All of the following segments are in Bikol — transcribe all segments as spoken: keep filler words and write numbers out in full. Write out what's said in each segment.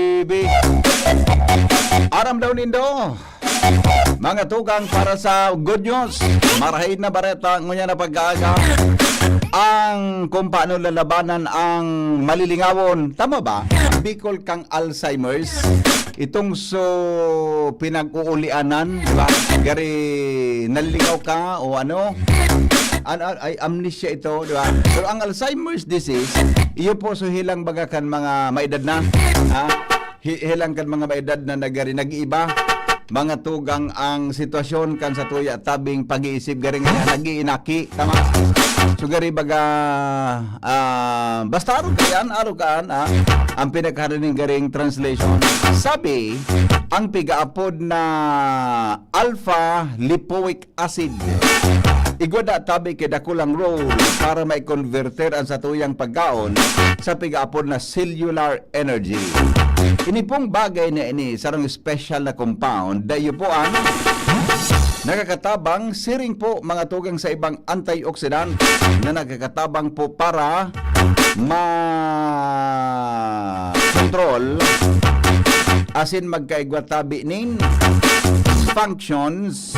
Baby. Aram daw nindo, mga tugang, para sa good news, marahay na bareta, ngunyan na pag-aaga, ang kung paano lalabanan ang malilingawon. Tama ba? Bicol kang Alzheimer's. Itong so pinag-uulianan, di ba? Gari, nalilingaw ka o ano? An-, an-, ay, amnesia ito, di ba? Pero ang Alzheimer's disease, iyo po so hilang baga kan mga maedad na. Ha? Hi-, hilang kan mga maedad na nagari, nag-iiba. Mga tugang ang sitwasyon kan sa tuya tabing pag-iisip, gari nga nag-iinaki. Tama? So, gari baga, ah, basta aro ka yan, aro ka, ah, ang pinagkarining garing translation. Sabi, ang pigaapod na alpha lipoic acid. Igwa da tabi kay dakulang role para maikonverter ang satuyang pagkaon sa pigaapod na cellular energy. Ini pong bagay na ini, sarong special na compound, dayo po ang nakakatabang, siring po mga tugang sa ibang antioxidant na nakakatabang po para ma-control asin magkaigwa tabi nin functions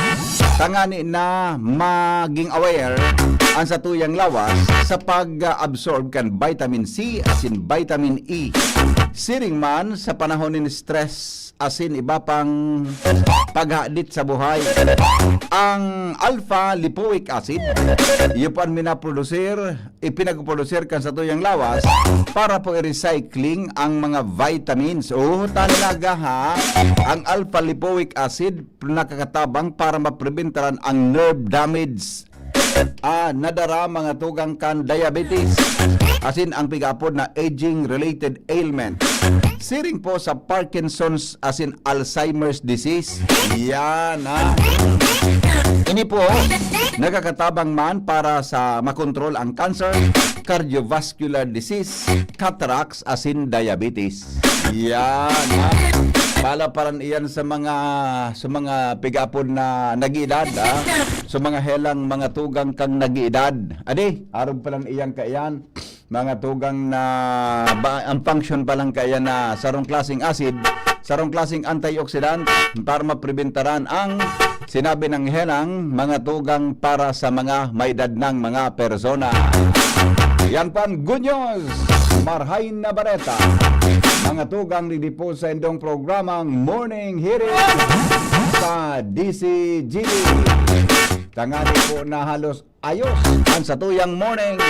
tangani na maging aware ang satuyang lawas sa pag-absorb kan vitamin C asin vitamin E. Siring man sa panahon nin stress asin iba pang paghadit sa buhay. Ang alpha lipoic acid, iyo po an minaprodusir, ipinagprodusir kan satuyang lawas para po i-recycling ang mga vitamins. Oh, talaga ha? Ang alpha lipoic acid nakakatabang para mapreventaran ang nerve damage. Ah, nadara mga tugang kan diabetes. Asin ang pigapod na aging-related ailment. Siring po sa Parkinson's asin Alzheimer's disease. Yan, ha? Ini po, nakakatabang man para sa makontrol ang cancer, cardiovascular disease, cataracts, asin diabetes. Yan, ha? Palaparan iyan sa mga, sa mga pigapod na nag-iedad, ha? Sa mga helang mga tugang kang nag-iedad. Adi, arog pa lang iyan kaiyan. Mga tugang na ba, ang function pa lang kaya na sarong klaseng acid, sarong klaseng antioxidant para mapreventaran ang sinabi ng helang mga tugang para sa mga may edad ng mga persona. Yan po ang good news. Marhay na bareta. Mga tugang, digdi po sa indong programang Morning Hirit sa D C G D. Tangani po na halos ayos ang satuyang morning.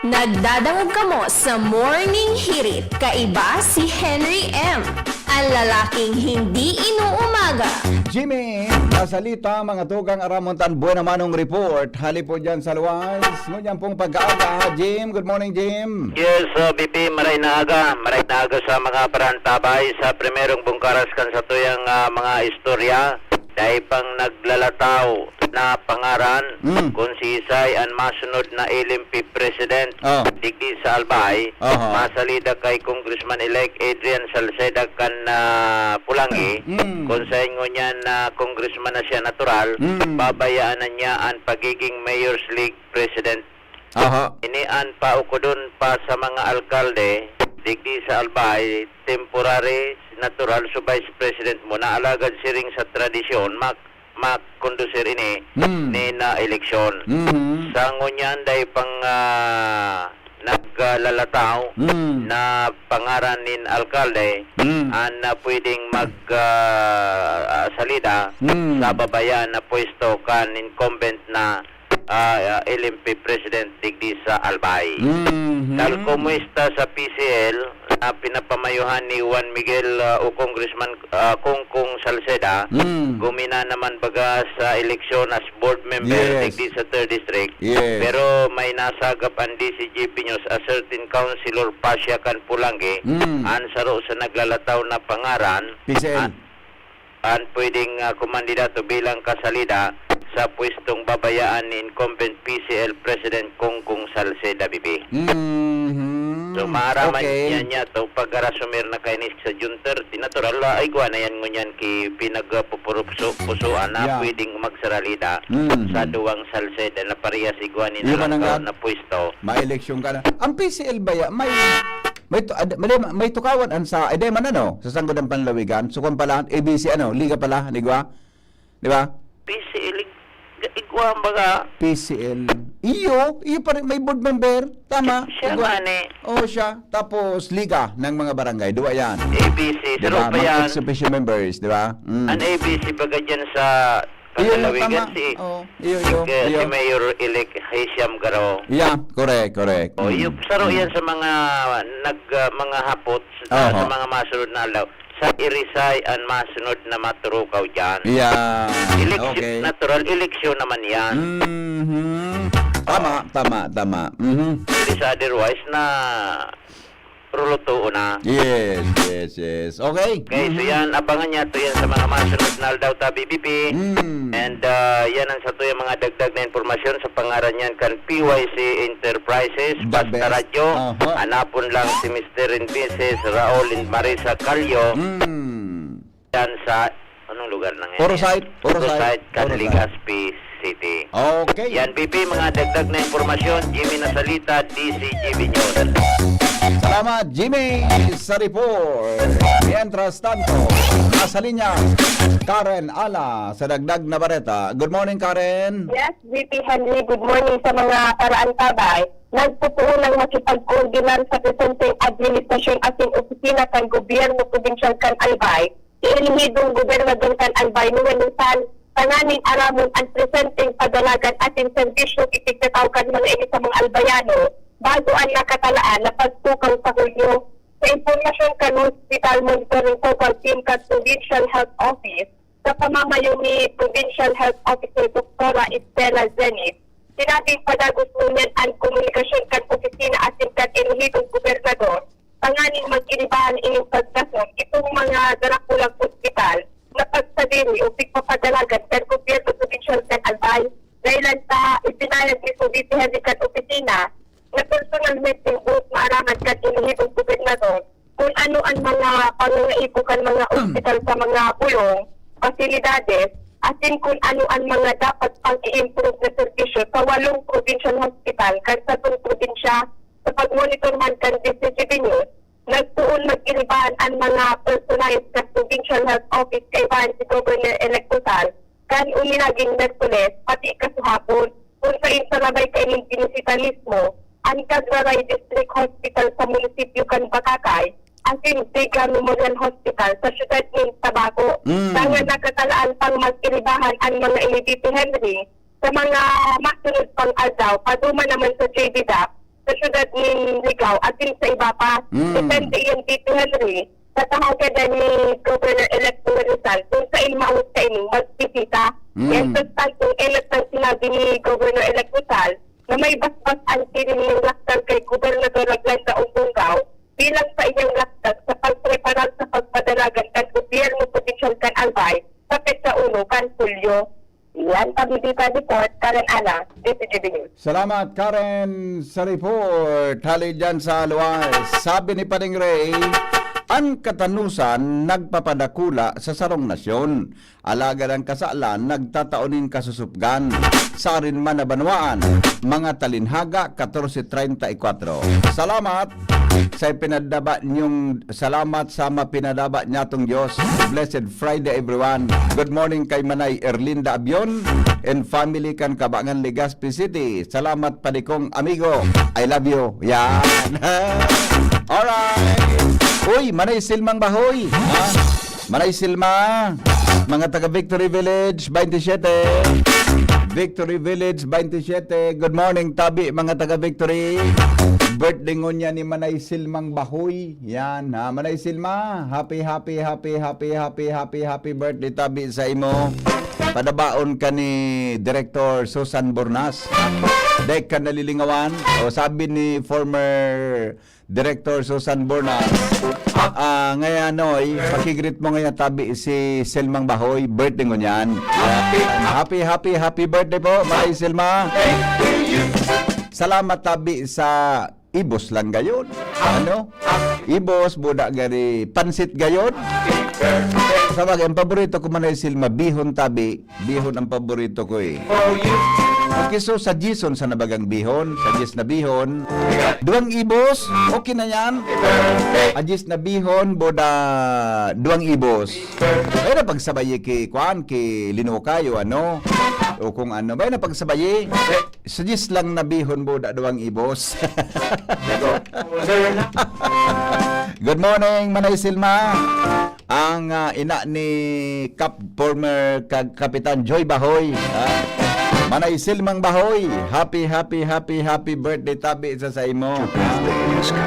Nagdadangog kamo sa Morning Hirit. Kaiba si Henry M, ang lalaking hindi inuumaga. Jimmy, nasalita, mga tugang, aramon tan buena manong report. Hali po dyan sa luwas. Ngunyan pong pag-aaga, Jim. Good morning, Jim. Yes, uh, B P, maray na aga. Maray na aga sa mga parantabay sa primerong bungkaras kan satuyang, ah, mga istorya. Dai pang naglalataw na pangaran Mm. kung sisay an masunod na L M P president Oh. digdi sa Albay, Aha. masalida kay Congressman-elect Adrian Salceda kan, ah, Pulangi, Mm. kung saen ngunyan na congressman na siya natural, Mm. babayaan na niya an pagiging Mayor's League president Aha. Ini an paukodon pa sa mga alkalde digdi sa Albay, temporary, natural, so Vice President muna. Alagad siring sa tradisyon, mak-, makondusir ini Hmm. nin, ah, eleksyon. Mhm. Sa ngunyan, dai pang, ah, naglalataw Hmm. na pangaran nin alkalde Hmm. an, ah, pwedeng mag, ah, ah, salida Hmm. sa babayaan na pwesto kan incumbent na, ah, ah, L M P president digdi sa Albay. Mhm. Tal kumusta sa P C L na pinapamayohan ni Juan Miguel, ah, o Congressman, ah, Congcong Salceda, Hmm. gumina naman baga sa eleksyon as board member Yes. digdi sa third district. Yes. Pero may nasagap an D C G P News, a certain Councilor Pasha kan Pulangi, Hmm. an saro sa naglalataw na pangaran, P C L. an, an pwedeng, ah, kumandidato bilang kasalida sa pwestong babayaan ni incumbent P C L President Congcong Salceda, Bibi. Mhm. So, maaraman Okay. niya niya to, pag-arasumir na kaini sa June thirty, natural, ah, igwa na yan ngunyan ki pinagpupurupso-, pusuan na Yeah. pwedeng magsaralida Mhm. sa duwang Salceda na parehas igwa ni Iba na nalangkaw nga. na pwesto. May eleksyon ka na. Ang P C L ba ya-, may, may tu-, ad-, mali, may tukawan an sa, eh, di man ano, sa Sangguniang Panlalawigan, so kung pala, A B C ano, Liga pala, di ba? Di ba? P C L, ig-, igwa ang mga P C L. Iyo, iyo pa rin, may board member. Tama. Siya Igwa. nga ni. Oo, siya. Tapos, Liga ng mga Barangay. Duwa yan. A B C, Di saro ba? pa Mga yan. ex officio members, di ba? Mm. Ang A B C baga dyan sa Iyo, iyo, Panlalawigan, tama. si, Oo, iyo, iyo, si, iyo. si Mayor-elect Haitiam Garo. Yeah, correct, correct. O, Mm. yung saro Mm. yan sa mga nag, ah, mga hapot sa, Oho. sa mga masunod na aldaw. Sa Irisay an masunod na maturukaw diyan. Yeah. Eleksyon, Okay. natural, eleksyon naman yan. Mhm. Tama, tama, tama. Mhm. Hindi sa otherwise na rulutuon na. Yes, yes, yes. Okay. Okay, so Mhm. yan, abangan niya to yan sa mga masunod na aldaw ta, B B P. Mm. And, ah, yan ang sa tuyang mga dagdag na impormasyon sa pangaran niyan kan P Y C Enterprises, The Basta best. Radyo. Aha. Hanapon lang si Mister and Missus Raul and Marisa Callo. Mm. Yan sa, anong lugar na nga Puro yan? site, puro Puro site. site, Puro site. Legazpi City. Okay. Yan, B P, mga dagdag na impormasyon, Jimmy Nasalita, D C G B News. Salamat, Jimmy, sa report. Mientras tanto, nasa linya, Karen Ala sa dagdag na bareta. Good morning, Karen. Yes, V P Henry, good morning sa mga paraantabay. Nagpupuon ang makipagkoordinar sa presenteng administrasyon asin opisina kan gobyerno probinsyal kan Albay, si Elihidong Gobernador kan Albay, Noel Rizal, tanganing aramon an presenteng padalagan asin serbisyo itigtataw kan mga ini sa mga Albayano bago an nakatalaan na pagtukaw sa Hulyo. Sa impormasyon kan Hospital Monitoring Focal Team kan Provincial Health Office, sa pamamayo ni Provincial Health Officer Doktora Estela Zenith, sinabing padagos ngunyan an komunikasyon kan opisina asin kan Elihidong Gobernador tanganing mag-inibahan ining pagdasog itong mga darakulang ospital na pagsadiri o pigpapadalagan kan gobyerno probinsyal kan Albay, dahilan sa ipinayag ni Sir V P Henry kan opisina na personalmente buot maaraman kan Elihidong Gobernador kun ano an mga pangangaipo kan mga ospital sa mga bulong, pasilidades, asin kun ano an mga dapat pang-i-improve na serbisyo sa walong provincial hospital kan satong probinsya. Sa pagmonitor man kan D C G B News, nagpoon mag-inibahan an mga personahe kan Provincial Health Office kaibahan si Governor-elect Rizal kan uminaging Miyerkules, pati kasuhapon, kun sain sa labay kaining binisita mismo an Cagraray District Hospital sa munisipyo kan Batacay, asin Vega Memorial Hospital sa siyudad nin Tabaco. Mm. Dangan nakatalaan pang mag-inibahan an mga ini, V P Henry, sa mga masunod pang aldaw, paduman naman sa J B Doc, sa siyudad nin Ligao, asin sa iba pa. Mm. Depende iyan, V P Henry, sa kahagadan ni Governor-elect Rizal, kung sain maot kaining magbisita. Mm. Mientras tanto, enot ang sinabi ni Governor-elect Rizal na may basbas an siring nin laktan kay Gobernador Raglanda Umbongao bilang sa iyang laktan sa pagpreparar sa pagpadalagan kan gobyerno probinsyal kan Albay sa petsa uno kan Hulyo. Yan, Tabibita Report, Karen Ana, D C G B News. Salamat, Karen, sa report. Hali dyan sa luwas. Sabi ni Pading Ray, An katanosan nagpapadakula sa sarong nasyon, alagad an kasalan nagtatao nin kasusupgan. Sarin man na banwaan, mga talinhaga, katorse treinta y cuatro. Salamat sa ipinadaba niyong, salamat sa mapinadaba niyatong Diyos. Blessed Friday, everyone. Good morning kay Manay Erlinda Abion and family kan Kabangan, Legazpi City. Salamat, padi kong amigo. I love you. Yan. Alright. Uy, Manay Silmang Bahoy. Ha? Manay Silma. Mga taga Victory Village, twenty-seven. Victory Village, twenty-seven. Good morning, tabi, mga taga Victory. Birthday ngunyan ni Manay Silmang Bahoy. Yan, ha. Manay Silma, happy, happy, happy, happy, happy, happy, happy birthday, tabi, sa imo. Padabaon ka ni Director Susan Bornas. Dai ka nalilingawan. O, sabi ni former Director Susan Bornas, ah, ngayon, Noy, pakigreet mo ngayon, tabi, si Selmang Bahoy, birthday ngunyan. Happy, happy, happy birthday po, Manay Selma. Salamat, tabi, sa ibos lang gayon. Ano? Ibos, buda gari, pansit gayon. Sa bagay, ang paborito ko, Manay Selma, bihon, tabi. Bihon ang paborito ko, eh. Okay, so sa Jason sa nabagang bihon, sa Jis na bihon, duwang ibos, okay na yan. A Jis na bihon, boda duwang ibos. Ay na pagsabayi ki, kuan, ki Lino Kayo, ano? O kung ano, bay na pagsabayi. Sa Jis lang na bihon, boda duwang ibos. Good morning, Manay Silma. Ang, ah, ina ni Kap-, former Kag-, Kapitan Joy Bahoy, ah. Manay Silmang Bahoy, happy, happy, happy, happy birthday, tabi sa saimo.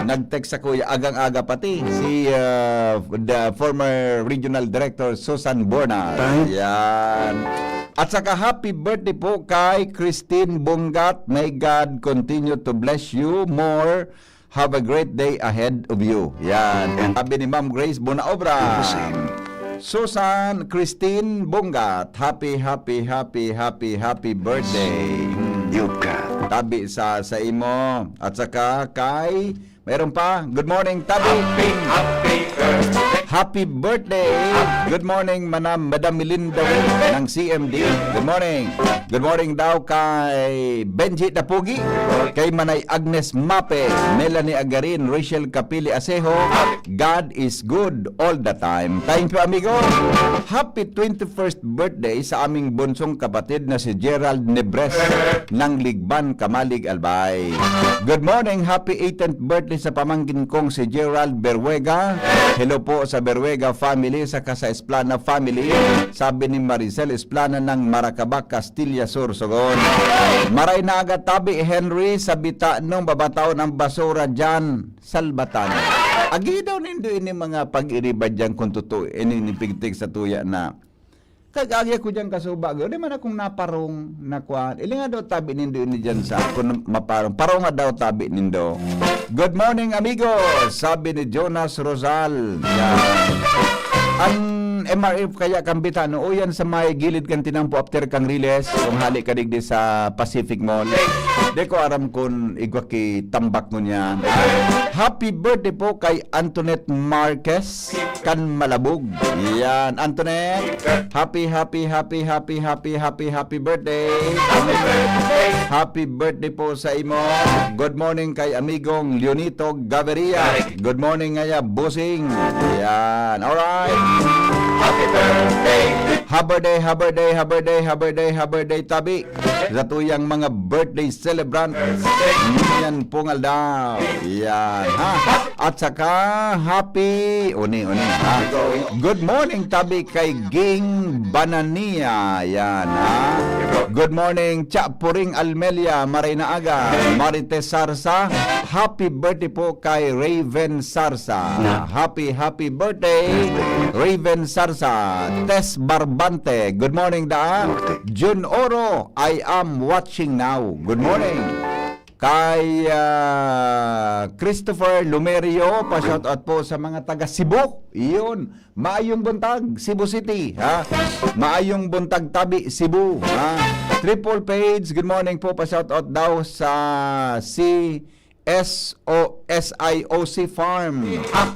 Nag-text sa kuya, agang-aga pati, si, ah, the former regional director, Susan Bornas. Yan. At saka happy birthday po kay Christine Bungat. May God continue to bless you more. Have a great day ahead of you. Yan. Sabi ni Ma'am Grace Bonaobra. Susan Christine Bungat, happy, happy, happy, happy, happy birthday. Hmm. Tabi sa, sa imo. At saka kay, mayroon pa. Good morning, Tabi. Happy, happy birthday. Happy birthday. Good morning, Manam-, Madam Melinda Wing ng C M D. Good morning. Good morning daw kay Benji Dapugi, kay Manay Agnes Mape, Melanie Agarin, Rachel Kapili Asejo. God is good all the time. Thank you, amigo. Happy twenty-first birthday sa aming bunsong kapatid na si Gerald Nebres ng Ligban, Camalig, Albay. Good morning, happy eighteenth birthday sa pamangkin kong si Gerald Berwega. Hello po sa Berwega family, saka sa Esplana family. Sabi ni Maricel Esplana ng Maracaba, Castilla Sur, Sogon. Maray na aga, Tabi Henry, sa bita nung babataon ang basura dyan, salbatan. Agi daw nindo ini mga pag-iriba dyan kung totoo ini nipigtig sa tuya na. Kag agi ako dyan kasuba, di man akong naparong na kuan. Ili nga daw tabi nindo ini dyan sa, kung maparong. Parong nga daw tabi nindo. Good morning, amigo, sabi ni Jonas Rosal. Yan. An M R F kaya kan bita, no? O yan sa may gilid kan tinampo after kang Riles, kung hali ka digdi sa Pacific Mall. Di ko aram kung igwa ki tambak ngunyan. Happy birthday po kay Antoinette Marquez kan Malabog. Yan, Antoinette. Happy, happy, happy, happy, happy, happy, happy birthday. Happy birthday po sa imo. Good morning kay amigong Leonito Gaviria. Good morning ngaya, bossing. Yan, alright. Happy birthday, happy birthday, happy birthday, happy birthday, happy birthday, tabi. Sa tuyang mga birthday celebrant. Yan pong aldaw. Yan, ha? At saka, happy, uni, uni, ha? Good morning, tabi kay Ging Banania. Yan, ha? Good morning, Cha Puring Almelia, maray na aga. Marites Sarsa, happy birthday po kay Raven Sarsa. Happy, happy birthday, Raven Sarsa. Tess Barbante, good morning, da. Jun Oro, I am watching now. Good morning. Kay, ah, Christopher Lumerio, pa-shoutout po sa mga taga Cebu. Iyon, maayong buntag, Cebu City, ha? Maayong buntag, tabi, Cebu, ha? Triple Page, good morning po, pa-shoutout daw sa si S O, S I O C Farm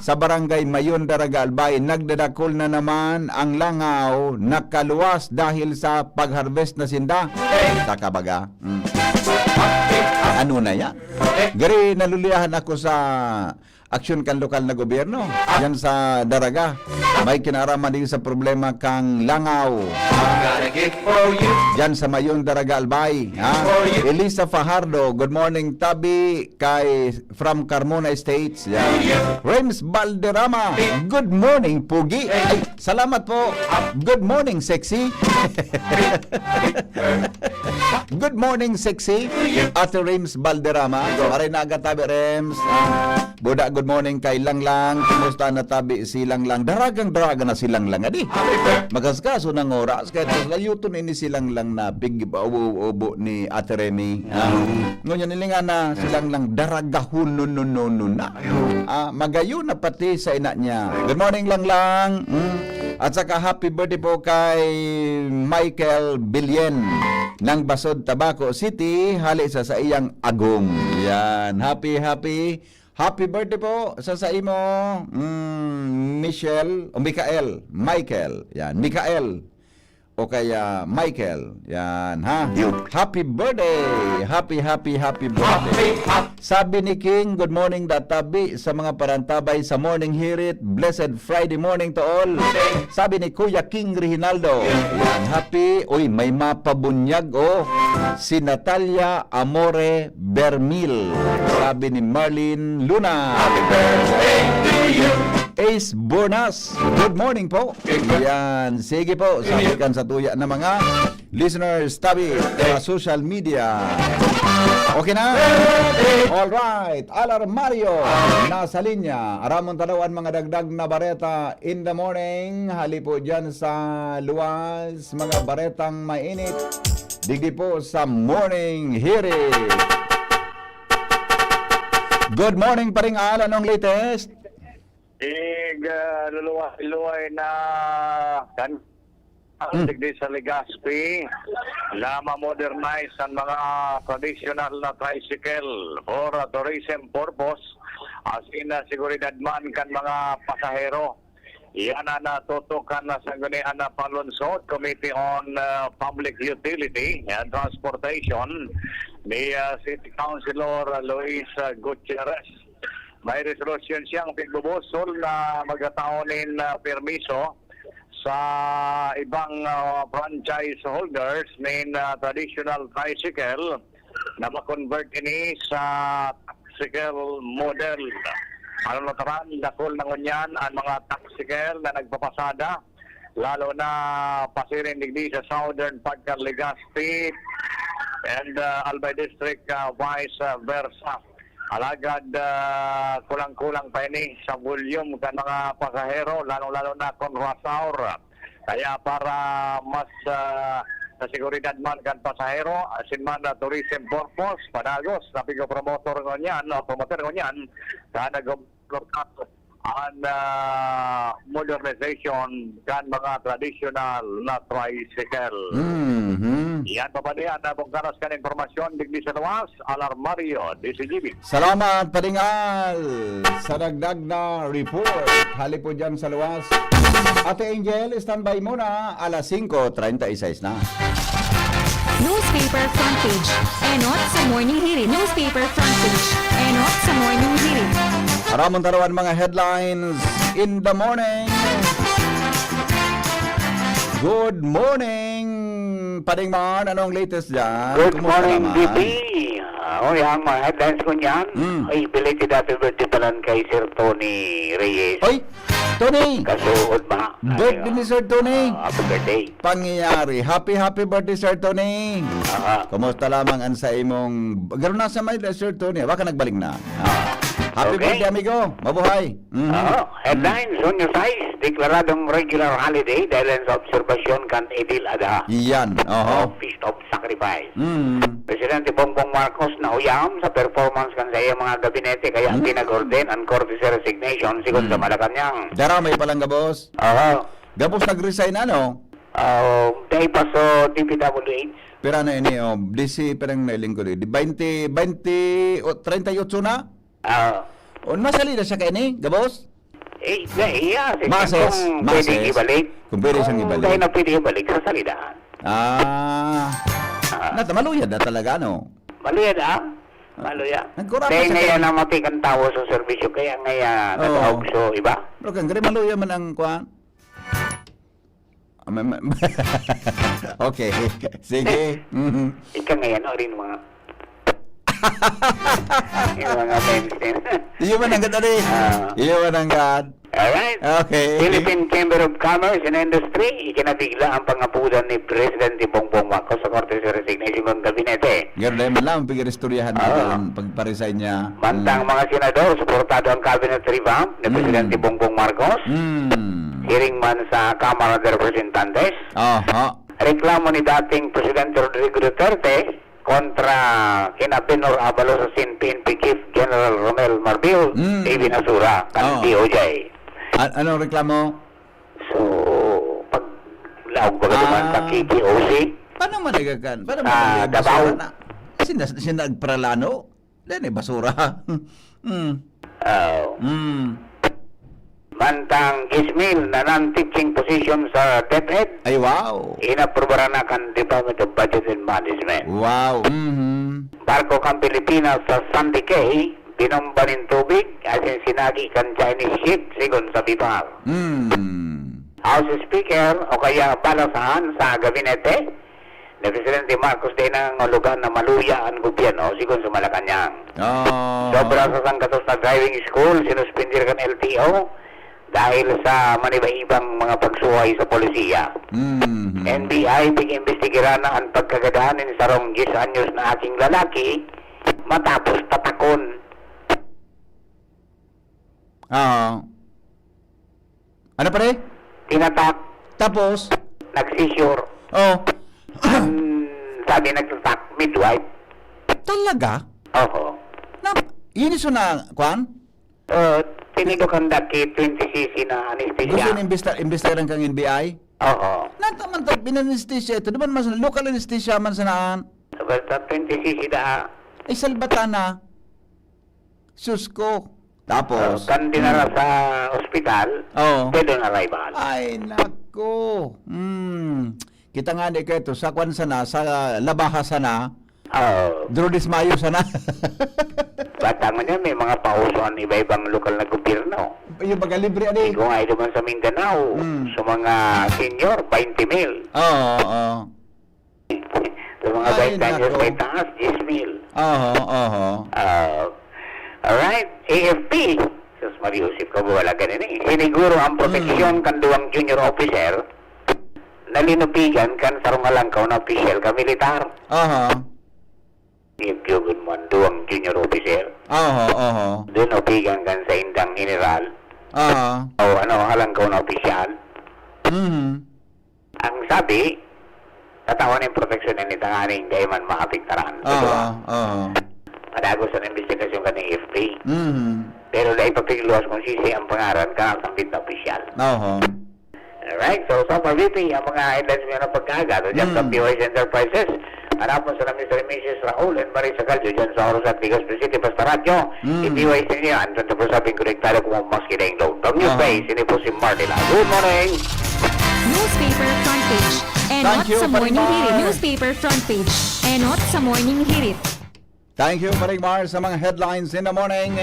sa Barangay Mayon, Daraga, Albay. Nagdadakul na naman ang langaw na kaluwas dahil sa pag-harvest na sinda. Saka baga. Mm. Ano na yan? Gari, naluliyahan ako sa aksyon kan lokal na gobyerno. Yan sa Daraga. May kinaraman din sa problema kang langaw. Yan sa Mayon, Daraga, Albay. Ha? Elisa Fajardo, good morning, Tabi, kay from Carmona Estates. Yan. Rems Balderrama, good morning, Pugi. Ay, salamat po. Good morning, sexy. Good morning, sexy. Ate Rems Balderrama. Maray na aga, Tabi Rems. Ah, Buda, good morning kay Langlang. Kumusta na, Tabi, si Langlang? Daragang-daraga na si Langlang, adi. Magkaskaso ng oras, kahit mas layuton ini si Langlang na pig-, ubo-ubo ni Ate Remy. Ah, ngunyan, nilingan na si Langlang, daragahon nun, nun, nun, nun na. Ah, magayo na pati sa ina niya. Good morning, Langlang. Mm. At saka happy birthday po kay Michael Bilyen ng Basod, Tabaco City, hali sa saiyang agom. Yan. Happy, happy, happy birthday po sa saimo, mm, Michelle o Michael. Michael. Yan. Michael. O kaya Michael. Yan, ha? Happy birthday! Happy, happy, happy birthday! Sabi ni King, "Good morning, Databi, sa mga parantabay sa Morning Hirit. Blessed Friday morning to all." Sabi ni Kuya King Reginaldo, yan, happy, uy, may mapabunyag, oh. Si Natalia Amore Bermil. Sabi ni Marlene Luna. Happy birthday to you. Ace Bornas, good morning po. Yan, sige po, sabi kan sa tuya na mga listeners, Tabi, sa social media. Okay na? Alright, Alarmario, nasa linya. Aramon tanawan mga dagdag na bareta in the morning. Hali po dyan sa luwas, mga baretang mainit. Digdi po sa Morning Hirit. Good morning, Paring Al. Anong latest? Ig, ah, luluway-luway na kan-, Hmm. digdi sa Legazpi, na ma-modernize ang mga traditional na tricycle for tourism purpose, asin na seguridad man kan mga pasahero. Iyan ang natutukan na Sangguniang na panlunsod, Committee on, ah, Public Utility and Transportation ni, ah, City Councilor Luis, ah, Gutierrez. May resolusyon siyang pigbubusol na magkatao nin, ah, permiso sa ibang, ah, franchise holders nin, ah, traditional tricycle na ma-convert ini sa tricycle model. Ano na taran, dakul na ngunyan ang mga tricycle na nagpapasada, lalo na pasiring digdi sa southern part kan Legazpi and, ah, Albay District, ah, vice, ah, versa. Alagad, ah, kulang-kulang pa ini sa volume kan mga pasahero, lalong-lalo na kun rush hour. Kaya para mas, ah, sa seguridad man kan pasahero, asin man na tourism purpose, padagos na pigopromotor ngunyan, o promotor ngunyan, kan gobernador Tato ang, ah, modernization kan mga traditional na tricycle. Mhm. Yan, papadiyan na pong karas kan impormasyon digdi sa luwas, Alarmario, D C G B. Salamat, Paring Al, sa dagdag na report. Hali po dyan sa luwas. Ate Angel, standby muna. Alas singko treinta y seis na. Newspaper front page. Enot sa Morning Hirit. Newspaper front page. Enot sa Morning Hirit. Aramon tanawan mga headlines in the morning. Good morning, Paring Man. Anong latest dyan? Good Kumusta morning, naman? B P. Ah, oy, ang mga headlines ko niyan. Mm. Ay, belated happy birthday pala kay Sir Tony Reyes. Oy, Tony! Kasuod, ma. Birthday Ay, ni Sir Tony. Ah, happy birthday. Pangyayari. Happy, happy birthday, Sir Tony. Aha. Kumusta lamang ang sa imong, garo nasa may, Sir Tony? Baka nagbalik na. Ah. Happy Okay. birthday, amigo. Mabuhay. Mhm. Oo. Headlines, Hunyo sais, deklaradong regular holiday dahil sa obserbasyon kan Eid al-Adha. Iyan. Oho. O Feast of Sacrifice. Mm. Presidente Bongbong Marcos nahuyam sa performance kan sa iyang mga gabinete kaya Mm. pinag-order an courtesy resignation sigon sa Mm. Malacañang. Daramay palang gabos. Aha. Gabos nag-resign, ano? Ah, dahil pa sa D P W H. Pira na ini, oh, disi, pirang nailingkod, eh. Di twenty, twenty, o, treinta y ocho na? Ah, O, masalida siya kaini, gabos? eh, na, iya, si Mases, kung mases. Pwede ibalik. Kung pwede siyang ibalik. Dahil na pwede ibalik, sa salida. Ah. Ah. Nata, maluyad na talaga, ano? Maluya na. Maluya. Nagkurapa Dahil sa ngayon kanya. Namatik ang tawo sa serbisyo, kaya ngayon, Oo. nag-augso, iba? Pero kang gari, maluya man ang kuan. Ah, may- may- okay. Sige. Mhm. Ika ngayon, o rin mga... yung mga memes din. Iyo man ang gad, ano eh. Ah. Iyo man ang gad. Alright. Okay. Philippine Chamber of Commerce and Industry, ikinabigla ang pangapudan ni Presidente Bongbong Marcos sa Korte sa resignation ng gabinete. Garo dahil man lang, pag-iristoryahan Ah. ang pagparesign niya. Mantang mga senador, suportado ang cabinet revamp ni Mm. Presidente Bongbong Marcos. Hmm. Hearing man sa Kamara de Representantes. Aha. Reklamo ni dating Presidente Rodrigo Duterte kontra kina Benhur Abalos asin P N P Chief General Romel Marbil, Mm. David Asura, kan Oo. D O J. A- anong reklamo? So, pag laog ba naman sa Ah. K T O C? Paano man nagagan? Paano Ah, man nagagan? Davao. Basura na? Sina, sina nagparalano? Dahil basura. Hmm. Oh. Hmm. Mantang Ismail na non-teaching position sa DepEd, Ay, wow. inaprobaran na kan Department of Budget and Management. Wow. Mhm. Barko kan Pilipinas sa Sandy Cay, binomba nin tubig, asin sinagi kan Chinese ship, sigon sa BIPAR. Hmm. House Speaker o kaya balasahan sa gabinete ni Presidente Marcos dai nangangahulugan na maluya an gobyerno, sigon sa Malacañang. Oh. Sobra sa sangkatos na driving school, sinuspender kan L T O dahil sa maniba-ibang mga pagsuhay sa polisiya. Hmm. N B I, pag-imbestigaran na an pagkagadahan nin sarong diyes anyos na aking lalaki matapos tatakon. Ah. Ano, pare? Tinatak, Tapos? nagsisure. Oh. An sabi nagtatak, midwife. Talaga? Oho. Na, yun iso na, kwan? Uh, tinido kan daki twenty C C na Gusto anesthesia. na imbesta, imbestigaran kang N B I? Oho. Nataman ta, binanesthesia ito. Di ba naman sa local anesthesia man sanaan? Basta twenty C C da. Ay, salbatan na. Sus ko. Uh, Tapos? kan dinara sa ospital, Oo. dead on arrival. Ay, nako. Hmm. Kita nga di ka ito, sa kwan sana, sa labaha sana, Oh, Drodis Mayo sana. Bata mo niya, may mga pauso ang iba-ibang lokal na gobyerno. Yung magalibre, ano eh. Kung ay naman sa Mindanao, Mm. sa mga senior, twenty mil. Oo, oo. Sa mga Ay, twenty anyos nako. may taas, diyes mil. Oo, oo. Ah, alright, A F P. Sus, Maria Joseph, kabawala ka na eh. Siniguro ang proteksyon Mm. kan duwang junior officer na linupigan kan sarong alangkaw na opisyal ka militar. Aha. Giyog-giyogon mo ang duwang junior officer. Aha, aha. Linupigan kan sa indang general. Aha. O ano, alangkaw na opisyal. Mhm. Ang sabi, tatawan ng proteksyon na nitanganing dahil man maapektaran. Aha, aha. Madagos ang investigasyon kan A F P. Mhm. Pero dahil papigluwas kung sisi ang pangaran, kakasambit na opisyal. Aha. Alright, so sa P V P, ang mga headlines ngayon ng pagkaaga, ito dyan sa Mm. P O S Enterprises. Hanapon sa Mister and Missus Raul and Marisa Caldo dyan sa Orosat, Legazpi City, basta radyo, Mm. D Y S T ninyo, ang twenty-four seven konektado kung maski na yung load. From News Aha. Base, ini po si Marty Lang. Good morning! Newspaper front page. And Thank what's you, sa morning Marimar. hirit? Newspaper front page. And what's sa morning hirit? Thank you, Marimar, sa mga headlines in the morning.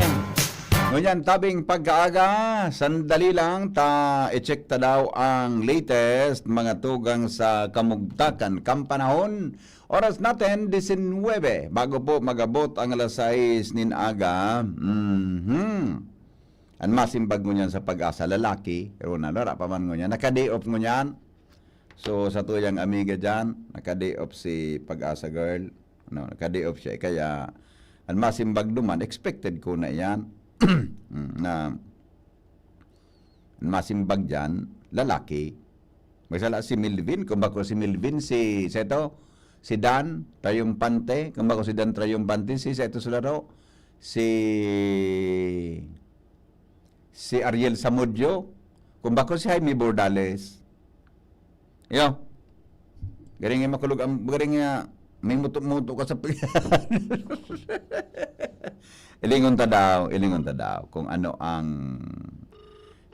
Ngunyan, tabing pagkaaga, sandali lang, ta i-check ta daw ang latest mga tugang sa kamugtakan kan panahon. Oras natin, disinwebe. Bago po magabot ang alas sais nin aga. Mhm. An masimbag ngunyan sa Pag-asa, lalaki, Ronald, wala pa man ngunyan. Naka-day off ngunyan. So, sa tuyang amiga dyan, naka-day off si Pag-asa girl. No, naka-day off siya. Kaya, an masimbag duman, expected ko na yan. Mm, na an masimbag dyan, lalaki. Magsala si Melvin, kung bako si Melvin, si, sa ito, si Dan Triumphante, kung bako si Dan Triumphante, si, sa ito sa laro, si, si Ariel Samudio, kung bako si Jaime Bordales. Yo. Garing nga makulog ang, garing nga may muto-muto ka sa pag-, ilingon ta daw, ilingon ta daw kung ano ang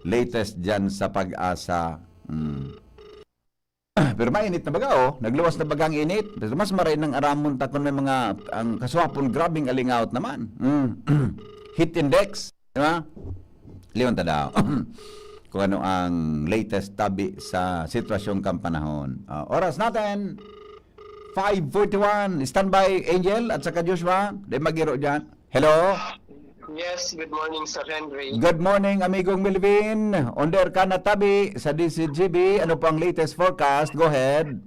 latest diyan sa PAGASA. Hmm. Pero mainit na baga, oh. Nagluwas na baga ang init. Pero mas maray nang aramon ta kung may mga, ang kasuhapon, grabing alingaw naman. Hmm. Heat index, di ba? Ilingon ta daw. Kung ano ang latest tabi sa sitwasyong kampanahon. Ah, oras natin, five forty-one. Standby, Angel, at saka Joshua. Di magiro dyan. Hello? Yes, good morning, Sir Henry. Good morning, amigong Melvin. Onder ka na tabi sa D C G B. Ano po ang latest forecast? Go ahead.